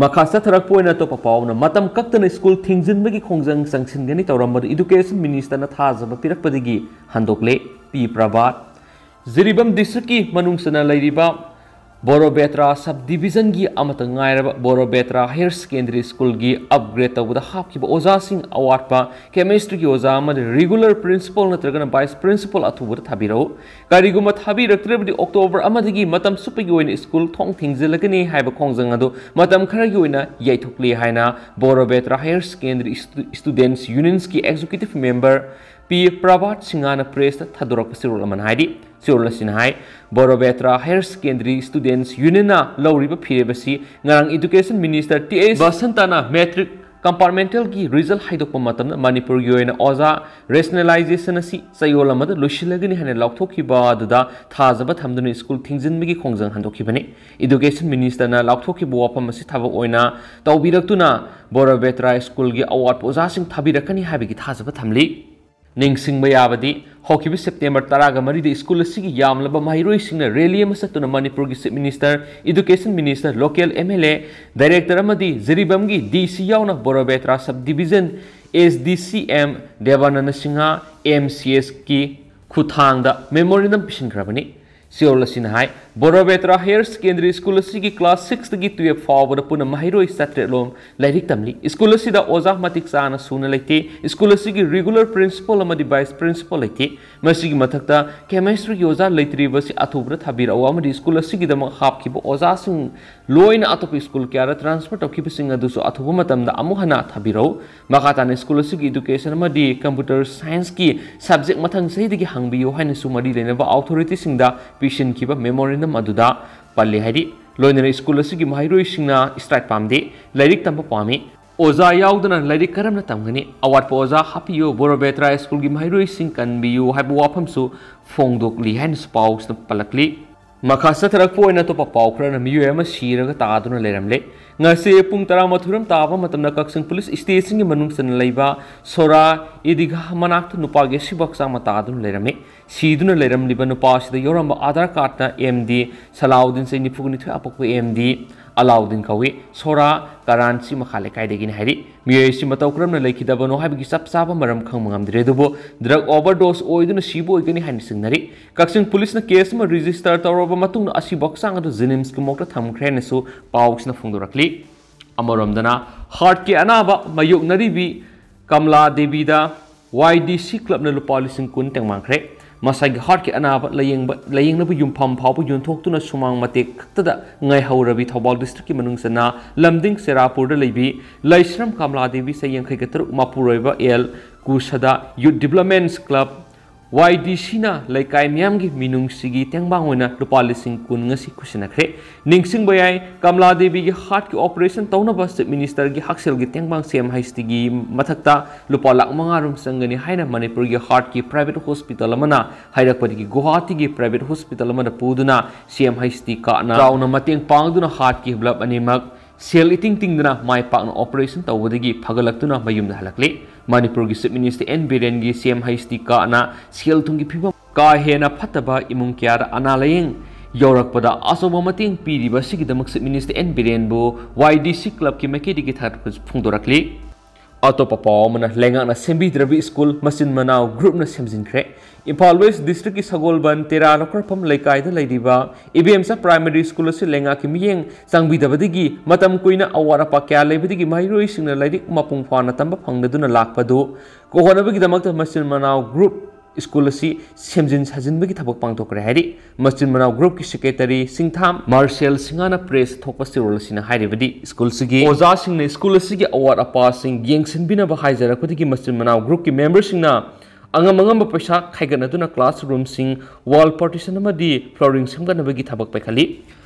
ꯃꯈꯥ ꯆꯠꯊꯔꯛꯄ ꯑꯣꯏꯅ ꯑꯇꯣꯞꯄ ꯄꯥꯎ ꯑꯃꯅ, ꯃꯇꯝ ꯀꯛꯇꯅ ꯁ꯭ꯀꯨꯜ ꯊꯤꯡꯖꯤꯟꯕꯒꯤ ꯈꯣꯡꯖꯪ ꯆꯪꯁꯤꯟꯒꯅꯤ ꯇꯧꯔꯝꯕꯗꯨ Education Ministerꯅ ꯊꯥꯖꯕ ꯄꯤꯔꯛꯄꯗꯒꯤ ꯍꯟꯗꯣꯛꯂꯦ꯫ ꯄꯤ ꯄ꯭ꯔꯚꯥꯠ꯫ ꯖꯤꯔꯤꯕꯥꯝ ꯗꯤꯁꯇ꯭ꯔꯤꯛꯀꯤ ꯃꯅꯨꯡ ꯆꯟꯅ ꯂꯩꯔꯤꯕ ꯕꯣꯔꯣꯕꯦꯇ꯭ꯔꯥ ꯁꯕ ꯗꯤꯕꯤꯖꯟꯒꯤ ꯑꯃꯠꯇ ꯉꯥꯏꯔꯕ ꯕꯣꯔꯣꯕꯦꯇ꯭ꯔꯥ ꯍꯥꯌꯔ ꯁꯦꯀꯦꯟꯗꯔꯤ ꯁ꯭ꯀꯨꯜꯒꯤ ꯑꯞꯒ꯭ꯔꯦꯗ ꯇꯧꯕꯗ ꯍꯥꯞꯈꯤꯕ ꯑꯣꯖꯥꯁꯤꯡ ꯑꯋꯥꯠꯄ ꯀꯦꯃꯤꯁꯇ꯭ꯔꯤꯒꯤ ꯑꯣꯖꯥ ꯑꯃꯗꯤ ꯔꯤꯒꯨꯂꯔ ꯄ꯭ꯔꯤꯟꯁꯤꯄꯜ ꯅꯠꯇ꯭ꯔꯒꯅ ꯚꯥꯏꯁ ꯄ꯭ꯔꯤꯟꯁꯤꯄꯜ ꯑꯊꯨꯕꯗ ꯊꯥꯕꯤꯔꯛꯎ꯫ ꯀꯔꯤꯒꯨꯝꯕ ꯊꯥꯕꯤꯔꯛꯇ꯭ꯔꯕꯗꯤ ꯑꯣꯛꯇꯣꯕꯔ ꯑꯃꯗꯒꯤ ꯃꯇꯝ ꯆꯨꯞꯄꯒꯤ ꯑꯣꯏꯅ ꯁ꯭ꯀꯨꯜ ꯊꯣꯡ ꯊꯤꯡꯖꯤꯜꯂꯒꯅꯤ ꯍꯥꯏꯕ ꯈꯣꯡꯖꯪ ꯑꯗꯨ ꯃꯇꯝ ꯈꯔꯒꯤ ꯑꯣꯏꯅ ꯌꯩꯊꯣꯛꯂꯤ ꯍꯥꯏꯅ ꯕꯣꯔꯣꯕꯦꯇ꯭ꯔꯥ ꯍꯥꯌꯔ ꯁꯦꯀꯦꯟꯗꯔꯤ ꯁ꯭ꯇꯨ-, ꯁ꯭ꯇꯨꯗꯦꯟꯠꯁ ꯌꯨꯅꯤꯌꯟꯁꯀꯤ ꯑꯦꯛꯖꯤꯀ꯭ꯌꯨꯇꯤꯚ ꯃꯦꯝꯕꯔ ꯄꯤ ꯄ꯭ꯔꯚꯥꯠ ꯁꯤꯡꯍꯅ ꯄ꯭ꯔꯦꯁꯇ ꯊꯥꯗꯣꯔꯛꯄ ꯆꯦꯔꯣꯜ ꯑꯃꯅ ꯍꯥꯏꯔꯤ꯫ ꯆꯦꯔꯣꯜ ꯑꯁꯤꯅ ꯍꯥꯏ, ꯕꯣꯔꯣꯕꯦꯇ꯭ꯔꯥ ꯍꯥꯌꯔ ꯁꯦꯀꯦꯟꯗꯔꯤ ꯁ꯭ꯇꯨꯗꯦꯟꯠꯁ ꯌꯨꯅꯤꯌꯟꯅ ꯂꯧꯔꯤꯕ ꯐꯤꯔꯦꯞ ꯑꯁꯤ ꯉꯔꯥꯡ ꯏꯗꯨꯀꯦꯁꯟ ꯃꯤꯅꯤꯁꯇꯔ ꯇꯤ ꯑꯩꯆ ꯕꯁꯟꯇꯅ ꯃꯦꯇ꯭ꯔꯤꯛ ꯀꯝꯄꯥꯔꯠꯃꯦꯟꯇꯦꯜꯒꯤ ꯔꯤꯖꯜꯠ ꯍꯥꯏꯗꯣꯛꯄ ꯃꯇꯝꯗ ꯃꯅꯤꯄꯨꯔꯒꯤ ꯑꯣꯏꯅ ꯑꯣꯖꯥ ꯔꯦꯁꯅꯦꯂꯥꯏꯖꯦꯁꯟ ꯑꯁꯤ ꯆꯌꯣꯜ ꯑꯃꯗ ꯂꯣꯏꯁꯤꯜꯂꯒꯅꯤ ꯍꯥꯏꯅ ꯂꯥꯎꯊꯣꯛꯈꯤꯕ ꯑꯗꯨꯗ ꯊꯥꯖꯕ ꯊꯝꯗꯨꯅ ꯁ꯭ꯀꯨꯜ ꯊꯤꯡꯖꯤꯟꯕꯒꯤ ꯈꯣꯡꯖꯪ ꯍꯟꯗꯣꯛꯈꯤꯕꯅꯤ꯫ ꯏꯗꯨꯀꯦꯁꯟ ꯃꯤꯅꯤꯁꯇꯔꯅ ꯂꯥꯎꯊꯣꯛꯈꯤꯕ ꯋꯥꯐꯝ ꯑꯁꯤ ꯊꯕꯛ ꯑꯣꯏꯅ ꯇꯧꯕꯤꯔꯛꯇꯨꯅ ꯕꯣꯔꯣꯕꯦꯇ꯭ꯔꯥ ꯁ꯭ꯀꯨꯜꯒꯤ ꯑꯋꯥꯠꯄ ꯑꯣꯖꯥꯁꯤꯡ ꯊꯥꯕꯤꯔꯛꯀꯅꯤ ꯍꯥꯏꯕꯒꯤ ꯊꯥꯖꯕ ꯊꯝꯂꯤ꯫ ꯅꯤꯡꯁꯤꯡꯕ ꯌꯥꯕꯗꯤ, ꯍꯧꯈꯤꯕ ꯁꯦꯞꯇꯦꯝꯕꯔ ꯇꯔꯥꯒ ꯃꯔꯤꯗ ꯁ꯭ꯀꯨꯜ ꯑꯁꯤꯒꯤ ꯌꯥꯝꯂꯕ ꯃꯍꯩꯔꯣꯏꯁꯤꯡꯅ ꯔꯦꯂꯤ ꯑꯃ ꯆꯠꯇꯨꯅ ꯃꯅꯤꯄꯨꯔꯒꯤ chief minister, education minister, local M L ꯑꯦ, ꯗꯥꯏꯔꯦꯛꯇꯔ ꯑꯃꯗꯤ ꯖꯤꯔꯤꯕꯥꯝꯒꯤ ꯗꯤ ꯁꯤ ꯌꯥꯎꯅ ꯕꯣꯔꯣꯕꯦꯇ꯭ꯔꯥ ꯁꯕ ꯗꯤꯕꯤꯖꯟ ꯑꯦꯁ ꯗꯤ ꯁꯤ ꯑꯦꯝ ꯗꯦꯕꯥꯅꯟꯗ ꯁꯤꯡꯍ, ꯑꯦꯝ ꯁꯤ ꯑꯦꯁꯀꯤ ꯈꯨꯠꯊꯥꯡꯗ ꯃꯦꯃꯣꯔꯦꯟꯗꯝ ꯄꯤꯁꯤꯟꯈ꯭ꯔꯕꯅꯤ꯫ ꯆꯦꯔꯣꯜ ꯑꯁꯤꯅ ꯍꯥꯏ, ꯕꯣꯔꯣꯕꯦꯇ꯭ꯔꯥ ꯍꯥꯌꯔ ꯁꯦꯀꯦꯟꯗꯔꯤ ꯁ꯭ꯀꯨꯜ ꯑꯁꯤꯒꯤ ꯀ꯭ꯂꯥꯁ ꯁꯤꯛꯁꯇꯒꯤ ꯇꯨꯌꯦꯜꯐ ꯐꯥꯎꯕꯗ ꯄꯨꯟꯅ ꯃꯍꯩꯔꯣꯏ ꯆꯥꯇ꯭ꯔꯦꯠ ꯂꯣꯝ ꯂꯥꯏꯔꯤꯛ ꯇꯝꯂꯤ꯫ ꯁ꯭ꯀꯨꯜ ꯑꯁꯤꯗ ꯑꯣꯖꯥ ꯃꯇꯤꯛ ꯆꯥꯅ ꯁꯨꯅ ꯂꯩꯇꯦ꯫ ꯁ꯭ꯀꯨꯜ ꯑꯁꯤꯒꯤ ꯔꯤꯒꯨꯂꯔ ꯄ꯭ꯔꯤꯟꯁꯤꯄꯜ ꯑꯃꯗꯤ ꯚꯥꯏꯁ ꯄ꯭ꯔꯤꯟꯁꯤꯄꯜ ꯂꯩꯇꯦ꯫ ꯃꯁꯤꯒꯤ ꯃꯊꯛꯇ ꯀꯦꯃꯤꯁꯇ꯭ꯔꯤꯒꯤ ꯑꯣꯖꯥ ꯂꯩꯇ꯭ꯔꯤꯕꯁꯤ ꯑꯊꯨꯕꯗ ꯊꯥꯕꯤꯔꯛꯎ ꯑꯃꯗꯤ ꯁ꯭ꯀꯨꯜ ꯑꯁꯤꯒꯤꯗꯃꯛ ꯍꯥꯞꯈꯤꯕ ꯑꯣꯖꯥꯁꯤꯡ ꯂꯣꯏꯅ ꯑꯇꯣꯞꯄ ꯁ꯭ꯀꯨꯜ ꯀꯌꯥꯗ ꯇ꯭ꯔꯥꯟꯁꯐꯔ ꯇꯧꯈꯤꯕꯁꯤꯡ ꯑꯗꯨꯁꯨ ꯑꯊꯨꯕ ꯃꯇꯝꯗ ꯑꯃꯨꯛ ꯍꯟꯅ ꯊꯥꯕꯤꯔꯛꯎ꯫ ꯃꯈꯥ ꯇꯥꯅ ꯁ꯭ꯀꯨꯜ ꯑꯁꯤꯒꯤ ꯏꯗꯨꯀꯦꯁꯟ ꯑꯃꯗꯤ ꯀꯝꯄ꯭ꯌꯨꯇꯔ ꯁꯥꯏꯟꯁꯀꯤ ꯁꯕꯖꯦꯛ ꯃꯊꯪ ꯆꯍꯤꯗꯒꯤ ꯍꯥꯡꯕꯤꯌꯨ ꯍꯥꯏꯅꯁꯨ ꯃꯔꯤ ꯂꯩꯅꯕ ꯑꯣꯊꯣꯔꯤꯇꯤꯁꯤꯡꯗ ꯄꯤꯁꯤꯟꯈꯤꯕ ꯃꯦꯃꯣꯔꯦꯟꯗꯝ ꯑꯗꯨꯗ ꯄꯜꯂꯤ ꯍꯥꯏꯔꯤ꯫ ꯂꯣꯏꯅꯅ ꯁ꯭ꯀꯨꯜ ꯑꯁꯤꯒꯤ ꯃꯍꯩꯔꯣꯏꯁꯤꯡꯅ ꯁ꯭ꯇ꯭ꯔꯥꯏꯛ ꯄꯥꯝꯗꯦ, ꯂꯥꯏꯔꯤꯛ ꯇꯝꯕ ꯄꯥꯝꯃꯤ꯫ ꯑꯣꯖꯥ ꯌꯥꯎꯗꯅ ꯂꯥꯏꯔꯤꯛ ꯀꯔꯝꯅ ꯇꯝꯒꯅꯤ? ꯑꯋꯥꯠꯄ ꯑꯣꯖꯥ ꯍꯥꯞꯄꯤꯌꯨ, ꯕꯣꯔꯣꯕꯦꯇ꯭ꯔꯥ ꯁ꯭ꯀꯨꯜꯒꯤ ꯃꯍꯩꯔꯣꯏꯁꯤꯡ ꯀꯟꯕꯤꯌꯨ ꯍꯥꯏꯕ ꯋꯥꯐꯝꯁꯨ ꯐꯣꯡꯗꯣꯛꯂꯤ ꯍꯥꯏꯅꯁꯨ ꯄꯥꯎꯁꯤꯗ ꯄꯜꯂꯛꯂꯤ꯫ ꯃꯈꯥ ꯆꯠꯊꯔꯛꯄ ꯑꯣꯏꯅ ꯑꯇꯣꯞꯄ ꯄꯥꯎ ꯈꯔꯅ ꯃꯤꯑꯣꯏ ꯑꯃ ꯁꯤꯔꯒ ꯇꯥꯗꯨꯅ ꯂꯩꯔꯝꯂꯦ꯫ ꯉꯁꯤ ꯄꯨꯡ ꯇꯔꯥꯃꯥꯊꯣꯏ ꯔꯣꯝ ꯇꯥꯕ ꯃꯇꯝꯗ ꯀꯛꯆꯤꯡ ꯄꯨꯂꯤꯁ ꯁ꯭ꯇꯦꯁꯟꯒꯤ ꯃꯅꯨꯡ ꯆꯟꯅ ꯂꯩꯕ ꯁꯣꯔꯥ ꯏꯗꯤꯒꯥ ꯃꯅꯥꯛꯇ ꯅꯨꯄꯥꯒꯤ ꯑꯁꯤꯕ ꯍꯛꯆꯥꯡ ꯃꯇꯥꯗꯨꯅ ꯂꯩꯔꯝꯃꯤ꯫ ꯁꯤꯗꯨꯅ ꯂꯩꯔꯝꯂꯤꯕ ꯅꯨꯄꯥ ꯑꯁꯤꯗ ꯌꯥꯎꯔꯝꯕ ꯑꯥꯙꯥꯔ ꯀꯥꯔꯗꯅ ꯑꯦꯝ ꯗꯤ ꯁꯂꯥꯎꯗꯤꯟ, ꯆꯍꯤ ꯅꯤꯐꯨ ꯅꯤꯊꯣꯏ, ꯑꯄꯣꯛꯄ ꯑꯦꯝ ꯗꯤ ꯑꯂꯥꯎꯗꯤꯟ ꯀꯧꯏ꯫ ꯁꯣꯔꯥ ꯀꯔꯥꯟꯆꯤ ꯃꯈꯥ ꯂꯩꯀꯥꯏꯗꯒꯤꯅꯤ ꯍꯥꯏꯔꯤ꯫ ꯃꯤꯑꯣꯏ ꯑꯁꯤ ꯃꯇꯧ ꯀꯔꯝꯅ ꯂꯩꯈꯤꯗꯕꯅꯣ ꯍꯥꯏꯕꯒꯤ ꯆꯞ ꯆꯥꯕ ꯃꯔꯝ ꯈꯪꯕ ꯉꯝꯗ꯭ꯔꯦ, ꯑꯗꯨꯕꯨ drug overdose ꯑꯣꯏꯗꯨꯅ ꯁꯤꯕ ꯑꯣꯏꯒꯅꯤ ꯍꯥꯏꯅ ꯆꯤꯡꯅꯔꯤ꯫ ꯀꯛꯆꯤꯡ ꯄꯨꯂꯤꯁꯅ case ꯑꯃ register ꯇꯧꯔꯕ ꯃꯇꯨꯡꯗ ꯑꯁꯤꯕ ꯍꯛꯆꯥꯡ ꯑꯗꯨ JNIMSꯀꯤ morgueꯗ ꯊꯝꯈ꯭ꯔꯦ ꯍꯥꯏꯅꯁꯨ ꯄꯥꯎꯁꯤꯅ ꯐꯣꯡꯗꯣꯔꯛꯂꯤ꯫ ꯑꯃꯔꯣꯝꯗꯅ heartꯀꯤ ꯑꯅꯥꯕ ꯃꯥꯌꯣꯛꯅꯔꯤꯕꯤ ꯀꯃꯂꯥ ꯗꯦꯕꯤꯗ Y D C clubꯅ ꯂꯨꯄꯥ ꯂꯤꯁꯤꯡ ꯀꯨꯟ ꯇꯦꯡꯕꯥꯡꯈ꯭ꯔꯦ꯫ ꯃꯁꯥꯒꯤ heartꯀꯤ ꯑꯅꯥꯕ ꯂꯥꯌꯦꯡꯕ, ꯂꯥꯌꯦꯡꯅꯕ ꯌꯨꯝꯐꯝ ꯐꯥꯎꯕ ꯌꯣꯟꯊꯣꯛꯇꯨꯅ ꯁꯨꯃꯥꯡ ꯃꯇꯦꯛ ꯈꯛꯇꯗ ꯉꯥꯏꯍꯧꯔꯕꯤ ꯊꯧꯕꯥꯜ districtꯀꯤ ꯃꯅꯨꯡ ꯆꯟꯅ ꯂꯝꯗꯤꯡ ꯆꯦꯔꯥꯄꯨꯔꯗ ꯂꯩꯕꯤ ꯂꯩꯁ꯭ꯔꯝ ꯀꯃꯂꯥ ꯗꯦꯕꯤ, ꯆꯍꯤ ꯌꯥꯡꯈꯩꯒ ꯇꯔꯨꯛ, ꯃꯄꯨꯔꯣꯏꯕ ꯑꯦꯜ ꯀꯨꯁꯗꯥ Youth Development Club, Y D Cꯅ ꯂꯩꯀꯥꯏ ꯃꯤꯌꯥꯝꯒꯤ ꯃꯤꯅꯨꯡꯁꯤꯒꯤ ꯇꯦꯡꯕꯥꯡ ꯑꯣꯏꯅ ꯂꯨꯄꯥ ꯂꯤꯁꯤꯡ ꯀꯨꯟ ꯉꯁꯤ ꯈꯨꯠꯁꯤꯟꯅꯈ꯭ꯔꯦ꯫ ꯅꯤꯡꯁꯤꯡꯕ ꯌꯥꯏ, ꯀꯃꯂꯥ ꯗꯦꯕꯤꯒꯤ heartꯀꯤ operation ꯇꯧꯅꯕ Chief Ministerꯒꯤ ꯍꯛꯁꯦꯜꯒꯤ ꯇꯦꯡꯕꯥꯡ CM Healthꯀꯤ ꯃꯊꯛꯇ ꯂꯨꯄꯥ ꯂꯥꯈ ꯃꯉꯥ ꯔꯣꯝ ꯆꯪꯒꯅꯤ ꯍꯥꯏꯅ ꯃꯅꯤꯄꯨꯔꯒꯤ heartꯀꯤ private hospital ꯑꯃꯅ ꯍꯥꯏꯔꯛꯄꯗꯒꯤ ꯒꯨꯋꯥꯍꯥꯇꯤꯒꯤ private hospital ꯑꯃꯗ ꯄꯨꯗꯨꯅ CM Healthꯀꯤ cardꯅ ꯆꯥꯎꯅ ꯃꯇꯦꯡ ꯄꯥꯡꯗꯨꯅ heartꯀꯤ valve ꯑꯅꯤꯃꯛ ꯁꯦꯜ ꯏꯇꯤꯡ ꯇꯤꯡꯗꯅ ꯃꯥꯏ ꯄꯥꯛꯅ operation ꯇꯧꯕꯗꯒꯤ ꯐꯒꯠꯂꯛꯇꯨꯅ ꯃꯌꯨꯝꯗ ꯍꯜꯂꯛꯂꯤ꯫ ꯃꯅꯤꯄꯨꯔꯒꯤ Chief Minister N ꯕꯤꯔꯦꯟꯒꯤ CM Healthꯀꯤ cardꯅ ꯁꯦꯜ ꯊꯨꯝꯒꯤ ꯐꯤꯕꯝ ꯀꯥ ꯍꯦꯟꯅ ꯐꯠꯇꯕ ꯏꯃꯨꯡ ꯀꯌꯥꯗ ꯑꯅꯥ ꯂꯥꯌꯦꯡ ꯌꯧꯔꯛꯄꯗ ꯑꯆꯧꯕ ꯃꯇꯦꯡ ꯄꯤꯔꯤꯕ ꯑꯁꯤꯒꯤꯗꯃꯛ Chief Minister N ꯕꯤꯔꯦꯟꯕꯨ Y D C clubꯀꯤ ꯃꯥꯏꯀꯩꯗꯒꯤ ꯊꯥꯒꯠꯄꯁꯨ ꯐꯣꯡꯗꯣꯔꯛꯂꯤ꯫ ꯑꯇꯣꯞꯄ ꯄꯥꯎ ꯑꯃꯅ, ꯂꯩꯉꯥꯛꯅ ꯁꯦꯝꯕꯤꯗ꯭ꯔꯕ school ꯃꯆꯤꯟ ꯃꯅꯥꯎ groupꯅ ꯁꯦꯝꯖꯤꯟꯈ꯭ꯔꯦ꯫ ꯏꯝꯐꯥꯜ West districtꯀꯤ ꯁꯒꯣꯜꯕꯟ ꯇꯦꯔꯥ ꯂꯧꯈꯠꯐꯝ ꯂꯩꯀꯥꯏꯗ ꯂꯩꯔꯤꯕ ꯏꯕꯦꯝꯆꯥ Primary School ꯑꯁꯤ ꯂꯩꯉꯥꯛꯀꯤ ꯃꯤꯠꯌꯦꯡ ꯆꯪꯕꯤꯗꯕꯗꯒꯤ ꯃꯇꯝ ꯀꯨꯏꯅ ꯑꯋꯥꯠ ꯑꯄꯥ ꯀꯌꯥ ꯂꯩꯕꯗꯒꯤ ꯃꯍꯩꯔꯣꯏꯁꯤꯡꯅ ꯂꯥꯏꯔꯤꯛ ꯃꯄꯨꯡ ꯐꯥꯅ ꯇꯝꯕ ꯐꯪꯗꯗꯨꯅ ꯂꯥꯛꯄꯗꯨ ꯀꯣꯛꯍꯟꯅꯕꯒꯤꯗꯃꯛꯇ ꯃꯆꯤꯟ ꯃꯅꯥꯎ group school ꯑꯁꯤ ꯁꯦꯝꯖꯤꯟ ꯁꯥꯖꯤꯟꯕꯒꯤ ꯊꯕꯛ ꯄꯥꯡꯊꯣꯛꯈ꯭ꯔꯦ ꯍꯥꯏꯔꯤ꯫ ꯃꯆꯤꯟ ꯃꯅꯥꯎ groupꯀꯤ secretary ꯁꯤꯡꯊꯥꯝ ꯃꯥꯔꯁꯦꯜ ꯁꯤꯡꯍꯥꯅ press ꯊꯣꯛꯄ ꯆꯦꯔꯣꯜ ꯑꯁꯤꯅ ꯍꯥꯏꯔꯤꯕꯗꯤ, school ꯑꯁꯤꯒꯤ ꯑꯣꯖꯥꯁꯤꯡꯅ school ꯑꯁꯤꯒꯤ ꯑꯋꯥꯠ ꯑꯄꯥꯁꯤꯡ ꯌꯦꯡꯁꯤꯟꯕꯤꯅꯕ ꯍꯥꯏꯖꯔꯛꯄꯗꯒꯤ ꯃꯆꯤꯟ ꯃꯅꯥꯎ groupꯀꯤ memberꯁꯤꯡꯅ ꯑꯉꯝ ꯑꯉꯝꯕ ꯄꯩꯁꯥ ꯈꯥꯏꯒꯠꯅꯗꯨꯅ classroomꯁꯤꯡ, wall partition ꯑꯃꯗꯤ flooring ꯁꯦꯝꯒꯠꯅꯕꯒꯤ ꯊꯕꯛ ꯄꯥꯏꯈꯠꯂꯤ꯫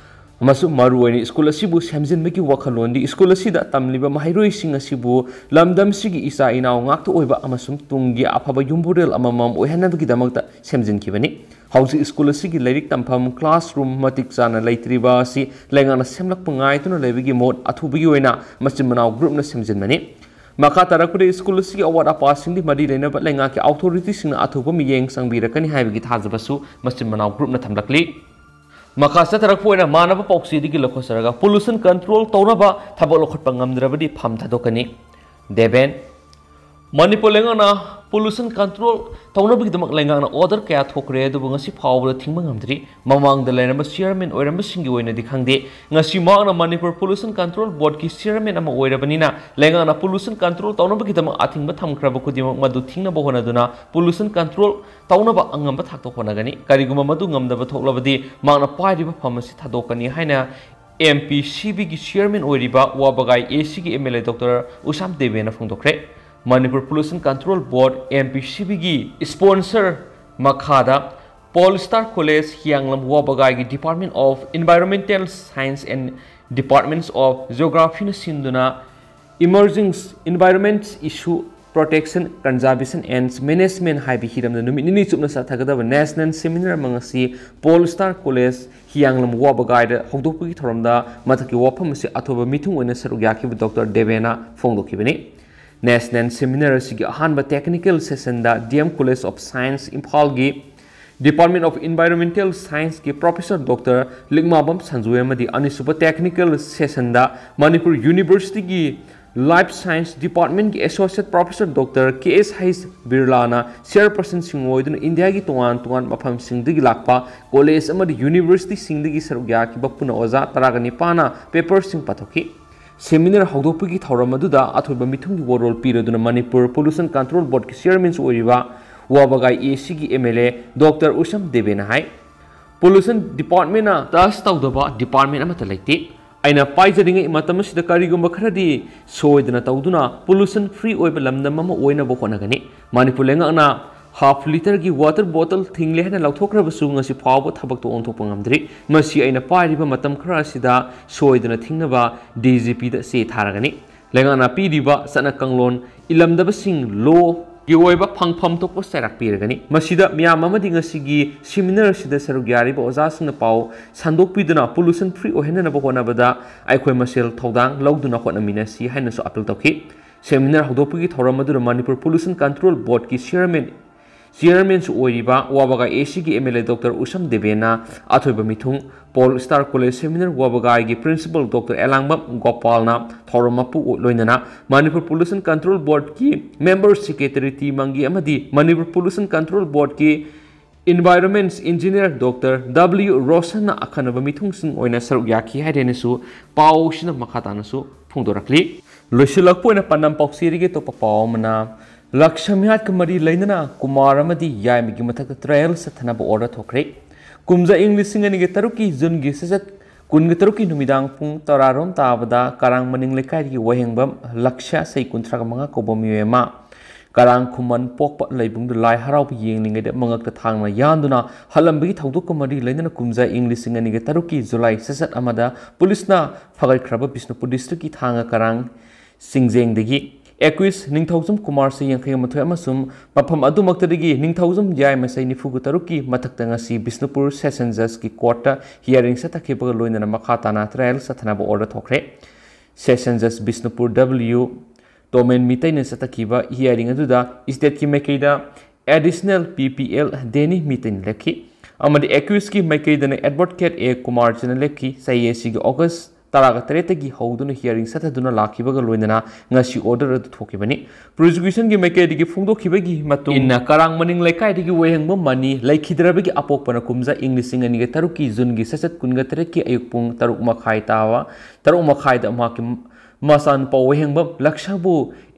ꯑꯃꯁꯨꯡ ꯃꯔꯨꯑꯣꯏꯅ school ꯑꯁꯤꯕꯨ ꯁꯦꯝꯖꯤꯟꯕꯒꯤ ꯋꯥꯈꯜꯂꯣꯟꯗꯤ school ꯑꯁꯤꯗ ꯇꯝꯂꯤꯕ ꯃꯍꯩꯔꯣꯏꯁꯤꯡ ꯑꯁꯤꯕꯨ ꯂꯝꯗꯝꯁꯤꯒꯤ ꯏꯆꯥ ꯏꯅꯥꯎ ꯉꯥꯛꯇ ꯑꯣꯏꯕ ꯑꯃꯁꯨꯡ ꯇꯨꯡꯒꯤ ꯑꯐꯕ ꯌꯨꯝꯕꯨꯔꯦꯜ ꯑꯃꯃꯝ ꯑꯣꯏꯍꯟꯅꯕꯒꯤꯗꯃꯛꯇ ꯁꯦꯝꯖꯤꯟꯈꯤꯕꯅꯤ꯫ ꯍꯧꯖꯤꯛ school ꯑꯁꯤꯒꯤ ꯂꯥꯏꯔꯤꯛ ꯇꯝꯐꯝ classroom ꯃꯇꯤꯛ ꯆꯥꯅ ꯂꯩꯇ꯭ꯔꯤꯕ ꯑꯁꯤ ꯂꯩꯉꯥꯛꯅ ꯁꯦꯝꯂꯛꯄ ꯉꯥꯏꯗꯨꯅ ꯂꯩꯕꯒꯤ ꯃꯍꯨꯠ ꯑꯊꯨꯕꯒꯤ ꯑꯣꯏꯅ ꯃꯆꯤꯟ ꯃꯅꯥꯎ groupꯅ ꯁꯦꯝꯖꯤꯟꯕꯅꯤ꯫ ꯃꯈꯥ ꯇꯥꯔꯛꯄꯗ school ꯑꯁꯤꯒꯤ ꯑꯋꯥꯠ ꯑꯄꯥꯁꯤꯡꯗꯤ ꯃꯔꯤ ꯂꯩꯅꯕ ꯂꯩꯉꯥꯛꯀꯤ authorityꯁꯤꯡꯅ ꯑꯊꯨꯕ ꯃꯤꯠꯌꯦꯡ ꯆꯪꯕꯤꯔꯛꯀꯅꯤ ꯍꯥꯏꯕꯒꯤ ꯊꯥꯖꯕꯁꯨ ꯃꯆꯤꯟ ꯃꯅꯥꯎ groupꯅ ꯊꯝꯂꯛꯂꯤ꯫ ꯃꯈꯥ ꯆꯠꯊꯔꯛꯄ ꯑꯣꯏꯅ ꯃꯥꯟꯅꯕ ꯄꯥꯎꯆꯦꯗꯒꯤ ꯂꯧꯈꯠꯆꯔꯒ, pollution control ꯇꯧꯅꯕ ꯊꯕꯛ ꯂꯧꯈꯠꯄ ꯉꯝꯗ꯭ꯔꯕꯗꯤ ꯐꯝ ꯊꯥꯗꯣꯛꯀꯅꯤ꯫ ꯗꯦꯕꯦꯟ꯫ ꯃꯅꯤꯄꯨꯔ ꯂꯩꯉꯥꯛꯅ pollution control ꯇꯧꯅꯕꯒꯤꯗꯃꯛ ꯂꯩꯉꯥꯛꯅ order ꯀꯌꯥ ꯊꯣꯛꯈ꯭ꯔꯦ, ꯑꯗꯨꯕꯨ ꯉꯁꯤ ꯐꯥꯎꯕꯗ ꯊꯤꯡꯕ ꯉꯝꯗ꯭ꯔꯤ꯫ ꯃꯃꯥꯡꯗ ꯂꯩꯔꯝꯕ chairman ꯑꯣꯏꯔꯝꯕꯁꯤꯡꯒꯤ ꯑꯣꯏꯅꯗꯤ ꯈꯪꯗꯦ, ꯉꯁꯤ ꯃꯍꯥꯛꯅ ꯃꯅꯤꯄꯨꯔ pollution control boardꯀꯤ chairman ꯑꯃ ꯑꯣꯏꯔꯕꯅꯤꯅ, ꯂꯩꯉꯥꯛꯅ pollution control ꯇꯧꯅꯕꯒꯤꯗꯃꯛ ꯑꯊꯤꯡꯕ ꯊꯝꯈ꯭ꯔꯕ ꯈꯨꯗꯤꯡꯃꯛ ꯃꯗꯨ ꯊꯤꯡꯅꯕ ꯍꯣꯠꯅꯗꯨꯅ pollution control ꯇꯧꯅꯕ ꯑꯉꯝꯕ ꯊꯥꯛꯇ ꯍꯣꯠꯅꯒꯅꯤ꯫ ꯀꯔꯤꯒꯨꯝꯕ ꯃꯗꯨ ꯉꯝꯗꯕ ꯊꯣꯛꯂꯕꯗꯤ, ꯃꯍꯥꯛꯅ ꯄꯥꯏꯔꯤꯕ ꯐꯝ ꯑꯁꯤ ꯊꯥꯗꯣꯛꯀꯅꯤ ꯍꯥꯏꯅ MPCBꯒꯤ chairman ꯑꯣꯏꯔꯤꯕ ꯋꯥꯕꯒꯥꯏ ACꯒꯤ MLA Doctor ꯎꯁꯥꯝ ꯗꯦꯕꯦꯅ ꯐꯣꯡꯗꯣꯛꯈ꯭ꯔꯦ꯫ Manipur Pollution Control Board, MPCBꯒꯤ sponsor ꯃꯈꯥꯗ Paul Star College, ꯍꯤꯌꯥꯡꯂꯝ ꯋꯥꯕꯒꯥꯏꯒꯤ Department of Environmental Science and Departments of Geographyꯅ ꯁꯤꯟꯗꯨꯅ Emerging Environment Issue, Protection, Conservation and Management ꯍꯥꯏꯕ ꯍꯤꯔꯝꯗ ꯅꯨꯃꯤꯠ ꯅꯤꯅꯤ ꯆꯨꯞꯅ ꯆꯠꯊꯒꯗꯕ national seminar ꯑꯃ ꯉꯁꯤ Paul Star College, ꯍꯤꯌꯥꯡꯂꯝ ꯋꯥꯕꯒꯥꯏꯗ ꯍꯧꯗꯣꯛꯄꯒꯤ ꯊꯧꯔꯝꯗ ꯃꯊꯛꯀꯤ ꯋꯥꯐꯝ ꯑꯁꯤ ꯑꯇꯣꯞꯄ ꯃꯤꯊꯨꯡ ꯑꯣꯏꯅ ꯁꯔꯨꯛ ꯌꯥꯈꯤꯕ Doctor ꯗꯦꯕꯦꯅ ꯐꯣꯡꯗꯣꯛꯈꯤꯕꯅꯤ꯫ National seminar ꯑꯁꯤꯒꯤ ꯑꯍꯥꯟꯕ technical sessionꯗ DM College of Science ꯏꯝꯐꯥꯜꯒꯤ Department of Environmental Scienceꯀꯤ Professor Doctor ꯂꯤꯛꯃꯥꯕꯝ Sanjoy ꯑꯃꯗꯤ ꯑꯅꯤꯁꯨꯕ technical sessionꯗ Manipur Universityꯒꯤ Life Science Departmentꯀꯤ Associate Professor Doctor K S H ꯕꯤꯔꯂꯥꯅ chairpersonꯁꯤꯡ ꯑꯣꯏꯗꯨꯅ ꯏꯟꯗꯤꯌꯥꯒꯤ ꯇꯣꯉꯥꯟ ꯇꯣꯉꯥꯟꯕ ꯃꯐꯝꯁꯤꯡꯗꯒꯤ ꯂꯥꯛꯄ college ꯑꯃꯗꯤ universityꯁꯤꯡꯗꯒꯤ ꯁꯔꯨꯛ ꯌꯥꯈꯤꯕ ꯄꯨꯟꯅ ꯑꯣꯖꯥ ꯇꯔꯥꯒ ꯅꯤꯄꯥꯟꯅ paperꯁꯤꯡ ꯄꯥꯊꯣꯛꯈꯤ꯫ Seminar ꯍꯧꯗꯣꯛꯄꯒꯤ ꯊꯧꯔꯝ ꯑꯗꯨꯗ ꯑꯊꯣꯏꯕ ꯃꯤꯊꯨꯡꯒꯤ ꯋꯥꯔꯣꯜ ꯄꯤꯔꯗꯨꯅ Manipur Pollution Control Boardꯀꯤ chairmanꯁꯨ ꯑꯣꯏꯔꯤꯕ ꯋꯥꯕꯒꯥꯏ ACꯒꯤ MLA Doctor ꯎꯁꯝ ꯗꯦꯕꯦꯅ ꯍꯥꯏ, Pollution Departmentꯅ touch ꯇꯧꯗꯕ department ꯑꯃꯠꯇ ꯂꯩꯇꯦ꯫ ꯑꯩꯅ ꯄꯥꯏꯖꯔꯤꯉꯩ ꯃꯇꯝ ꯑꯁꯤꯗ ꯀꯔꯤꯒꯨꯝꯕ ꯈꯔꯗꯤ ꯁꯣꯏꯗꯅ ꯇꯧꯗꯨꯅ pollution free ꯑꯣꯏꯕ ꯂꯝꯗꯝ ꯑꯃ ꯑꯣꯏꯅꯕ ꯍꯣꯠꯅꯒꯅꯤ꯫ ꯃꯅꯤꯄꯨꯔ ꯂꯩꯉꯥꯛꯅ half literꯒꯤ water bottle ꯊꯤꯡꯂꯦ ꯍꯥꯏꯅ ꯂꯧꯊꯣꯛꯈ꯭ꯔꯕꯁꯨ ꯉꯁꯤ ꯐꯥꯎꯕ ꯊꯕꯛꯇ ꯑꯣꯟꯊꯣꯛꯄ ꯉꯝꯗ꯭ꯔꯤ꯫ ꯃꯁꯤ ꯑꯩꯅ ꯄꯥꯏꯔꯤꯕ ꯃꯇꯝ ꯈꯔ ꯑꯁꯤꯗ ꯁꯣꯏꯗꯅ ꯊꯤꯡꯅꯕ DGPꯗ ꯆꯦ ꯊꯥꯔꯒꯅꯤ꯫ ꯂꯩꯉꯥꯛꯅ ꯄꯤꯔꯤꯕ ꯆꯠꯅ ꯀꯥꯡꯂꯣꯟ ꯏꯜꯂꯝꯗꯕꯁꯤꯡ lawꯒꯤ ꯑꯣꯏꯕ ꯐꯪꯐꯝ ꯊꯣꯛꯄ ꯆꯩꯔꯥꯛ ꯄꯤꯔꯒꯅꯤ꯫ ꯃꯁꯤꯗ ꯃꯤꯌꯥꯝ ꯑꯃꯗꯤ ꯉꯁꯤꯒꯤ seminar ꯑꯁꯤꯗ ꯁꯔꯨꯛ ꯌꯥꯔꯤꯕ ꯑꯣꯖꯥꯁꯤꯡꯅ ꯄꯥꯎ ꯁꯟꯗꯣꯛꯄꯤꯗꯨꯅ pollution free ꯑꯣꯏꯍꯟꯅꯕ ꯍꯣꯠꯅꯕꯗ ꯑꯩꯈꯣꯏ ꯃꯁꯦꯜ ꯊꯧꯗꯥꯡ ꯂꯧꯗꯨꯅ ꯍꯣꯠꯅꯃꯤꯟꯅꯁꯤ ꯍꯥꯏꯅꯁꯨ appeal ꯇꯧꯈꯤ꯫ Seminar ꯍꯧꯗꯣꯛꯄꯒꯤ ꯊꯧꯔꯝ ꯑꯗꯨꯗ Manipur Pollution Control Boardꯀꯤ chairman ꯆꯤꯌꯔꯃꯦꯟꯁꯨ ꯑꯣꯏꯔꯤꯕ ꯋꯥꯕꯒꯥꯏ ꯑꯦ ꯁꯤꯒꯤ M L A doctor Usham ꯗꯦꯕꯦꯅ ꯑꯊꯣꯏꯕ ꯃꯤꯊꯨꯡ, ꯄꯣꯜ ꯁ꯭ꯇꯥꯔ ꯀꯣꯂꯦꯖ ꯁꯦꯃꯤꯅꯥꯔ ꯋꯥꯕꯒꯥꯏꯒꯤ ꯄ꯭ꯔꯤꯟꯁꯤꯄꯜ ꯗꯣꯛꯇꯔ ꯑꯦꯂꯥꯡꯕꯝ ꯒꯣꯄꯥꯜꯅ ꯊꯧꯔꯝ ꯃꯄꯨ ꯂꯣꯏꯅꯅ ꯃꯅꯤꯄꯨꯔ ꯄꯣꯂꯨꯁꯟ ꯀꯟꯇ꯭ꯔꯣꯜ ꯕꯣꯔꯗꯀꯤ ꯃꯦꯝꯕꯔ ꯁꯦꯀ꯭ꯔꯦꯇꯔꯤ ꯇꯤ ꯃꯪꯒꯤ ꯑꯃꯗꯤ ꯃꯅꯤꯄꯨꯔ ꯄꯣꯂꯨꯁꯟ ꯀꯟꯇ꯭ꯔꯣꯜ ꯕꯣꯔꯗꯀꯤ ꯏꯟꯚꯥꯏꯔꯣꯟꯃꯦꯟꯠ ꯏꯟꯖꯤꯅꯤꯌꯔ ꯗꯣꯛꯇꯔ ꯗꯕ꯭ꯂꯤꯌꯨ ꯔꯣꯁꯟꯅ ꯑꯈꯟꯅꯕ ꯃꯤꯊꯨꯡꯁꯤꯡ ꯑꯣꯏꯅ ꯁꯔꯨꯛ ꯌꯥꯈꯤ ꯍꯥꯏꯗꯅꯁꯨ ꯄꯥꯎꯁꯤꯅ ꯃꯈꯥ ꯇꯥꯅꯁꯨ ꯐꯣꯡꯗꯣꯔꯛꯂꯤ꯫ ꯂꯣꯏꯁꯤꯜꯂꯛꯄ ꯑꯣꯏꯅ ꯄꯥꯟꯗꯝ ꯄꯥꯎꯆꯦꯗꯒꯤ ꯑꯇꯣꯞꯄ ꯄꯥꯎ ꯑꯃꯅ, ꯂꯛꯁ꯭ꯌ ꯃꯤꯍꯥꯠꯀ ꯃꯔꯤ ꯂꯩꯅꯅ ꯀꯨꯃꯥꯔ ꯑꯃꯗꯤ ꯌꯥꯏꯃꯒꯤ ꯃꯊꯛꯇ ꯇ꯭ꯔꯥꯏꯌꯦꯜ ꯆꯠꯊꯅꯕ ꯑꯣꯔꯗꯔ ꯊꯣꯛꯈ꯭ꯔꯦ꯫ ꯀꯨꯝꯖꯥ ꯏꯪ ꯂꯤꯁꯤꯡ ꯑꯅꯤꯒ ꯇꯔꯨꯛꯀꯤ ꯖꯨꯟꯒꯤ ꯆꯩꯆꯠ ꯀꯨꯟꯒ ꯇꯔꯨꯛꯀꯤ ꯅꯨꯃꯤꯗꯥꯡ ꯄꯨꯡ ꯇꯔꯥꯔꯣꯝ ꯇꯥꯕꯗ ꯀꯔꯥꯡ ꯃꯅꯤꯡ ꯂꯩꯀꯥꯏꯗꯒꯤ ꯋꯥꯍꯦꯡꯕꯝ ꯂꯛꯁ꯭ꯌ, ꯆꯍꯤ ꯀꯨꯟꯊ꯭ꯔꯥꯒ ꯃꯉꯥ ꯀꯧꯕ ꯃꯤꯑꯣꯏ ꯑꯃ ꯀꯔꯥꯡ ꯈꯨꯃꯟ ꯄꯣꯛꯄ ꯂꯩꯕꯨꯡꯗ ꯂꯥꯏ ꯍꯔꯥꯎꯕ ꯌꯦꯡꯂꯤꯉꯩꯗ ꯃꯉꯛꯇ ꯊꯥꯡꯅ ꯌꯥꯟꯗꯨꯅ ꯍꯜꯂꯝꯕꯒꯤ ꯊꯧꯗꯣꯛꯀ ꯃꯔꯤ ꯂꯩꯅꯅ ꯀꯨꯝꯖꯥ ꯏꯪ ꯂꯤꯁꯤꯡ ꯑꯅꯤꯒ ꯇꯔꯨꯛꯀꯤ ꯖꯨꯂꯥꯏ ꯆꯩꯆꯠ ꯑꯃꯗ ꯄꯨꯂꯤꯁꯅ ꯐꯒꯠꯈ꯭ꯔꯕ ꯕꯤꯁꯅꯨꯄꯨꯔ ꯗꯤꯁꯇ꯭ꯔꯤꯛꯀꯤ ꯊꯥꯡꯒ ꯀꯔꯥꯡ ꯆꯤꯡꯖꯦꯡꯗꯒꯤ ꯑꯦꯀ꯭ꯌꯨꯁ ꯅꯤꯡꯊꯧꯖꯝ ꯀꯨꯃꯥꯔ, ꯆꯍꯤ ꯌꯥꯡꯈꯩ ꯃꯥꯊꯣꯏ, ꯑꯃꯁꯨꯡ ꯃꯐꯝ ꯑꯗꯨꯃꯛꯇꯗꯒꯤ ꯅꯤꯡꯊꯧꯖꯝ ꯌꯥꯏꯃ, ꯆꯍꯤ ꯅꯤꯐꯨꯒ ꯇꯔꯨꯛꯀꯤ ꯃꯊꯛꯇ ꯉꯁꯤ ꯕꯤꯁꯅꯨꯄꯨꯔ ꯁꯦꯁꯟ ꯖꯖꯀꯤ ꯀꯣꯔꯠꯇ ꯍꯤꯌꯥꯔꯤꯡ ꯆꯠꯊꯈꯤꯕꯒ ꯂꯣꯏꯅꯅ ꯃꯈꯥ ꯇꯥꯅ ꯇ꯭ꯔꯥꯏꯌꯦꯜ ꯆꯠꯊꯅꯕ ꯑꯣꯔꯗꯔ ꯊꯣꯛꯈ꯭ꯔꯦ꯫ ꯁꯦꯁꯟ ꯖꯖ ꯕꯤꯁꯅꯨꯄꯨꯔ ꯗꯕ꯭ꯂꯤꯌꯨ ꯇꯣꯃꯦꯟ ꯃꯤꯇꯩꯅ ꯆꯠꯊꯈꯤꯕ ꯍꯤꯌꯥꯔꯤꯡ ꯑꯗꯨꯗ ꯁ꯭ꯇꯦꯠꯀꯤ ꯃꯥꯏꯀꯩꯗ ꯑꯦꯗꯤꯁꯅꯦꯜ ꯄꯤ ꯄꯤ ꯑꯦꯜ ꯗꯦꯅꯤ ꯃꯤꯇꯩꯅ ꯂꯦꯞꯈꯤ ꯑꯃꯗꯤ ꯑꯦꯀ꯭ꯌꯨꯁꯀꯤ ꯃꯥꯏꯀꯩꯗꯅ ꯑꯦꯗꯚꯣꯀꯦꯠ ꯑꯦ ꯀꯨꯃꯥꯔꯖꯤꯅ ꯂꯦꯞꯈꯤ꯫ ꯆꯍꯤ ꯑꯁꯤꯒꯤ ꯑꯣꯒꯁ ꯇꯔꯥꯒ ꯇꯔꯦꯠꯇꯒꯤ ꯍꯧꯗꯨꯅ ꯍꯤꯌꯥꯔꯤꯡ ꯆꯠꯊꯗꯨꯅ ꯂꯥꯛꯈꯤꯕꯒ ꯂꯣꯏꯅꯅ ꯉꯁꯤ ꯑꯣꯔꯗꯔ ꯑꯗꯨ ꯊꯣꯛꯈꯤꯕꯅꯤ꯫ ꯄ꯭ꯔꯣꯁꯤꯀ꯭ꯌꯨꯁꯟꯒꯤ ꯃꯥꯏꯀꯩꯗꯒꯤ ꯐꯣꯡꯗꯣꯛꯈꯤꯕꯒꯤ ꯃꯇꯨꯡ ꯏꯟꯅ ꯀꯔꯥꯡ ꯃꯅꯤꯡ ꯂꯩꯀꯥꯏꯗꯒꯤ ꯋꯥꯍꯦꯡꯕꯝ ꯃꯅꯤ ꯂꯩꯈꯤꯗ꯭ꯔꯕꯒꯤ ꯑꯄꯣꯛꯄꯅ ꯀꯨꯝꯖꯥ ꯏꯪ ꯂꯤꯁꯤꯡ ꯑꯅꯤꯒ ꯇꯔꯨꯛꯀꯤ ꯖꯨꯟꯒꯤ ꯆꯩꯆꯠ ꯀꯨꯟꯒ ꯇꯔꯦꯠꯀꯤ ꯑꯌꯨꯛ ꯄꯨꯡ ꯇꯔꯨꯛ ꯃꯈꯥꯏ ꯇꯥꯕ, ꯇꯔꯨꯛ ꯃꯈꯥꯏꯗ ꯃꯍꯥꯛꯀꯤ ꯃꯆꯥꯅꯨꯄꯥ ꯋꯥꯍꯦꯡꯕꯝ ꯂꯛꯁ꯭ꯌꯕꯨ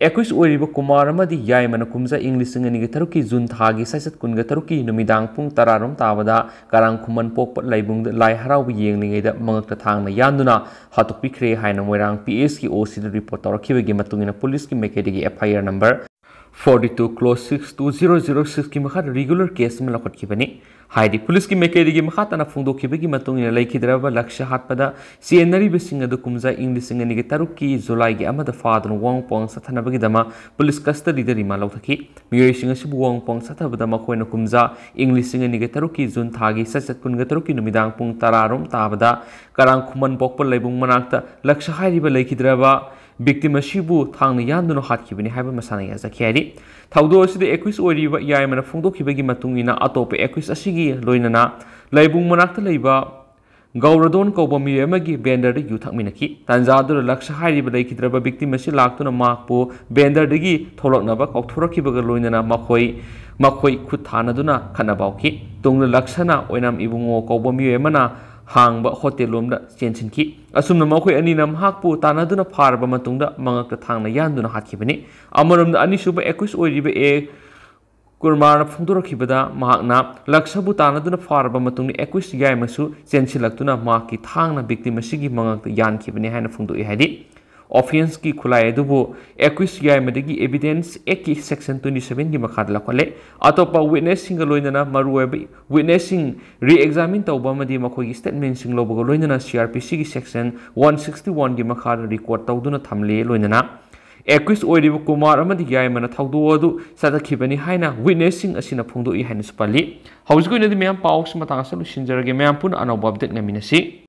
ꯑꯦꯀ꯭ꯌꯨꯁ ꯑꯣꯏꯔꯤꯕ ꯀꯨꯃꯥꯔ ꯑꯃꯗꯤ ꯌꯥꯏꯃꯅ ꯀꯨꯝꯖꯥ ꯏꯪ ꯂꯤꯁꯤꯡ ꯑꯅꯤꯒ ꯇꯔꯨꯛꯀꯤ ꯖꯨꯟ ꯊꯥꯒꯤ ꯆꯩꯆꯠ ꯀꯨꯟꯒ ꯇꯔꯨꯛꯀꯤ ꯅꯨꯃꯤꯗꯥꯡ ꯄꯨꯡ ꯇꯔꯥꯔꯣꯝ ꯇꯥꯕꯗ ꯀꯔꯥꯡ ꯈꯨꯃꯟ ꯄꯣꯛꯄ ꯂꯩꯕꯨꯡꯗ ꯂꯥꯏ ꯍꯔꯥꯎꯕ ꯌꯦꯡꯂꯤꯉꯩꯗ ꯃꯉꯛꯇ ꯊꯥꯡꯅ ꯌꯥꯟꯗꯨꯅ ꯍꯥꯠꯇꯣꯛꯄꯤꯈ꯭ꯔꯦ ꯍꯥꯏꯅ ꯃꯣꯏꯔꯥꯡ ꯄꯤ ꯑꯦꯁꯀꯤ ꯑꯣ ꯁꯤꯗ ꯔꯤꯄꯣꯔꯠ ꯇꯧꯔꯛꯈꯤꯕꯒꯤ ꯃꯇꯨꯡ ꯏꯟꯅ ꯄꯨꯂꯤꯁꯀꯤ ꯃꯥꯏꯀꯩꯗꯒꯤ F I R number forty two clause six two zero zero six ꯀꯤ ꯃꯈꯥꯗ ꯔꯤꯒꯨꯂꯔ ꯀꯦꯁ ꯑꯃ ꯂꯧꯈꯠꯈꯤꯕꯅꯤ꯫ ꯍꯥꯏꯗꯤ, ꯄꯨꯂꯤꯁꯀꯤ ꯃꯥꯏꯀꯩꯗꯒꯤ ꯃꯈꯥ ꯇꯥꯅ ꯐꯣꯡꯗꯣꯛꯈꯤꯕꯒꯤ ꯃꯇꯨꯡ ꯏꯟꯅ, ꯂꯩꯈꯤꯗ꯭ꯔꯕ ꯂꯛꯁ꯭ꯌ ꯍꯥꯠꯄꯗ ꯆꯦꯟꯅꯔꯤꯕꯁꯤꯡ ꯑꯗꯨ ꯀꯨꯝꯖꯥ ꯏꯪ ꯂꯤꯁꯤꯡ ꯑꯅꯤꯒ ꯇꯔꯨꯛꯀꯤ ꯖꯨꯂꯥꯏꯒꯤ ꯑꯃꯗ ꯐꯥꯗꯨꯅ ꯋꯥꯍꯪ ꯄꯥꯎꯍꯪ ꯆꯠꯊꯅꯕꯒꯤꯗꯃꯛ ꯄꯨꯂꯤꯁ ꯀꯁꯇꯗꯤꯗ ꯔꯤꯃꯥꯟ ꯂꯧꯊꯈꯤ꯫ ꯃꯤꯑꯣꯏꯁꯤꯡ ꯑꯁꯤꯕꯨ ꯋꯥꯍꯪ ꯄꯥꯎꯍꯪ ꯆꯠꯊꯕꯗ ꯃꯈꯣꯏꯅ ꯀꯨꯝꯖꯥ ꯏꯪ ꯂꯤꯁꯤꯡ ꯑꯅꯤꯒ ꯇꯔꯨꯛꯀꯤ ꯖꯨꯟ ꯊꯥꯒꯤ ꯆꯩꯆꯠ ꯀꯨꯟꯒ ꯇꯔꯨꯛꯀꯤ ꯅꯨꯃꯤꯗꯥꯡ ꯄꯨꯡ ꯇꯔꯥꯔꯣꯝ ꯇꯥꯕꯗ ꯀꯔꯥꯡ ꯈꯨꯃꯟ ꯄꯣꯛꯄ ꯂꯩꯕꯨꯡ ꯃꯅꯥꯛꯇ ꯂꯛꯁ꯭ꯌ ꯍꯥꯏꯔꯤꯕ ꯂꯩꯈꯤꯗ꯭ꯔꯕ victim ꯑꯁꯤꯕꯨ ꯊꯥꯡꯅ ꯌꯥꯟꯗꯨꯅ ꯍꯥꯠꯈꯤꯕꯅꯤ ꯍꯥꯏꯕ ꯃꯁꯥꯅ ꯌꯥꯖꯈꯤ ꯍꯥꯏꯔꯤ꯫ ꯊꯧꯗꯣꯛ ꯑꯁꯤꯗ accused ꯑꯣꯏꯔꯤꯕ ꯌꯥꯏꯃꯅ ꯐꯣꯡꯗꯣꯛꯈꯤꯕꯒꯤ ꯃꯇꯨꯡ ꯏꯟꯅ, ꯑꯇꯣꯞꯄ accused ꯑꯁꯤꯒꯤ ꯂꯣꯏꯅꯅ ꯂꯩꯕꯨꯡ ꯃꯅꯥꯛꯇ ꯂꯩꯕ ꯒꯧꯔꯗꯣꯟ ꯀꯧꯕ ꯃꯤꯑꯣꯏ ꯑꯃꯒꯤ vendorꯗ ꯌꯨ ꯊꯛꯃꯤꯟꯅꯈꯤ꯫ ꯇꯥꯟꯖꯥꯗꯨꯗ ꯂꯛꯁ ꯍꯥꯏꯔꯤꯕ ꯂꯩꯈꯤꯗ꯭ꯔꯕ victim ꯑꯁꯤ ꯂꯥꯛꯇꯨꯅ ꯃꯍꯥꯛꯄꯨ vendorꯗꯒꯤ ꯊꯣꯛꯂꯛꯅꯕ ꯀꯥꯎꯊꯣꯔꯛꯈꯤꯕꯒ ꯂꯣꯏꯅꯅ ꯃꯈꯣꯏ, ꯃꯈꯣꯏ ꯈꯨꯠ ꯊꯥꯅꯗꯨꯅ ꯈꯠꯅꯕ ꯍꯧꯈꯤ꯫ ꯇꯨꯡꯗ ꯂꯛꯁꯅ ꯑꯣꯏꯅꯥꯝ ꯏꯕꯨꯡꯉꯣ ꯀꯧꯕ ꯃꯤꯑꯣꯏ ꯑꯃꯅ ꯍꯥꯡꯕ hotel ꯂꯣꯝꯗ ꯆꯦꯟꯁꯤꯟꯈꯤ꯫ ꯑꯁꯨꯝꯅ ꯃꯈꯣꯏ ꯑꯅꯤꯅ ꯃꯍꯥꯛꯄꯨ ꯇꯥꯟꯅꯗꯨꯅ ꯐꯥꯔꯕ ꯃꯇꯨꯡꯗ ꯃꯉꯛꯇ ꯊꯥꯡꯅ ꯌꯥꯟꯗꯨꯅ ꯍꯥꯠꯈꯤꯕꯅꯤ꯫ ꯑꯃꯔꯣꯝꯗ, ꯑꯅꯤꯁꯨꯕ accused ꯑꯣꯏꯔꯤꯕ ꯑꯦ ꯀꯨꯔꯃꯥꯔꯅ ꯐꯣꯡꯗꯣꯔꯛꯈꯤꯕꯗ, ꯃꯍꯥꯛꯅ ꯂꯛꯁꯕꯨ ꯇꯥꯟꯅꯗꯨꯅ ꯐꯥꯔꯕ ꯃꯇꯨꯡꯗ accused ꯌꯥꯏꯃꯁꯨ ꯆꯦꯟꯁꯤꯜꯂꯛꯇꯨꯅ ꯃꯍꯥꯛꯀꯤ ꯊꯥꯡꯅ victim ꯑꯁꯤꯒꯤ ꯃꯉꯛꯇ ꯌꯥꯟꯈꯤꯕꯅꯤ ꯍꯥꯏꯅ ꯐꯣꯡꯗꯣꯛꯏ ꯍꯥꯏꯔꯤ꯫ Offenceꯀꯤ ꯈꯨꯠꯂꯥꯏ ꯑꯗꯨꯕꯨ accused ꯌꯥꯏꯃꯗꯒꯤ Evidence Actꯀꯤ section twenty sevenꯒꯤ ꯃꯈꯥꯗ ꯂꯧꯈꯠꯂꯦ꯫ ꯑꯇꯣꯞꯄ witnessꯁꯤꯡꯒ ꯂꯣꯏꯅꯅ ꯃꯔꯨꯑꯣꯏꯕ witnessꯁꯤꯡ re-examine ꯇꯧꯕ ꯑꯃꯗꯤ ꯃꯈꯣꯏꯒꯤ statementꯁꯤꯡ ꯂꯧꯕꯒ ꯂꯣꯏꯅꯅ CrPCꯒꯤ section one sixty oneꯒꯤ ꯃꯈꯥꯗ record ꯇꯧꯗꯨꯅ ꯊꯝꯂꯦ꯫ ꯂꯣꯏꯅꯅ accused ꯑꯣꯏꯔꯤꯕ ꯀꯨꯃꯥꯔ ꯑꯃꯗꯤ ꯌꯥꯏꯃꯅ ꯊꯧꯗꯣꯛ ꯑꯗꯨ ꯆꯠꯊꯈꯤꯕꯅꯤ ꯍꯥꯏꯅ witnessꯁꯤꯡ ꯑꯁꯤꯅ ꯐꯣꯡꯗꯣꯛꯏ ꯍꯥꯏꯅꯁꯨ ꯄꯜꯂꯤ꯫ ꯍꯧꯖꯤꯛꯀꯤ ꯑꯣꯏꯅꯗꯤ ꯃꯌꯥꯝ ꯄꯥꯎꯁꯤ ꯃꯇꯥꯡ ꯑꯁꯤꯗ ꯂꯣꯏꯁꯤꯟꯖꯔꯒꯦ꯫ ꯃꯌꯥꯝ ꯄꯨꯟꯅ ꯑꯅꯧꯕ update ꯉꯥꯏꯃꯤꯟꯅꯁꯤ꯫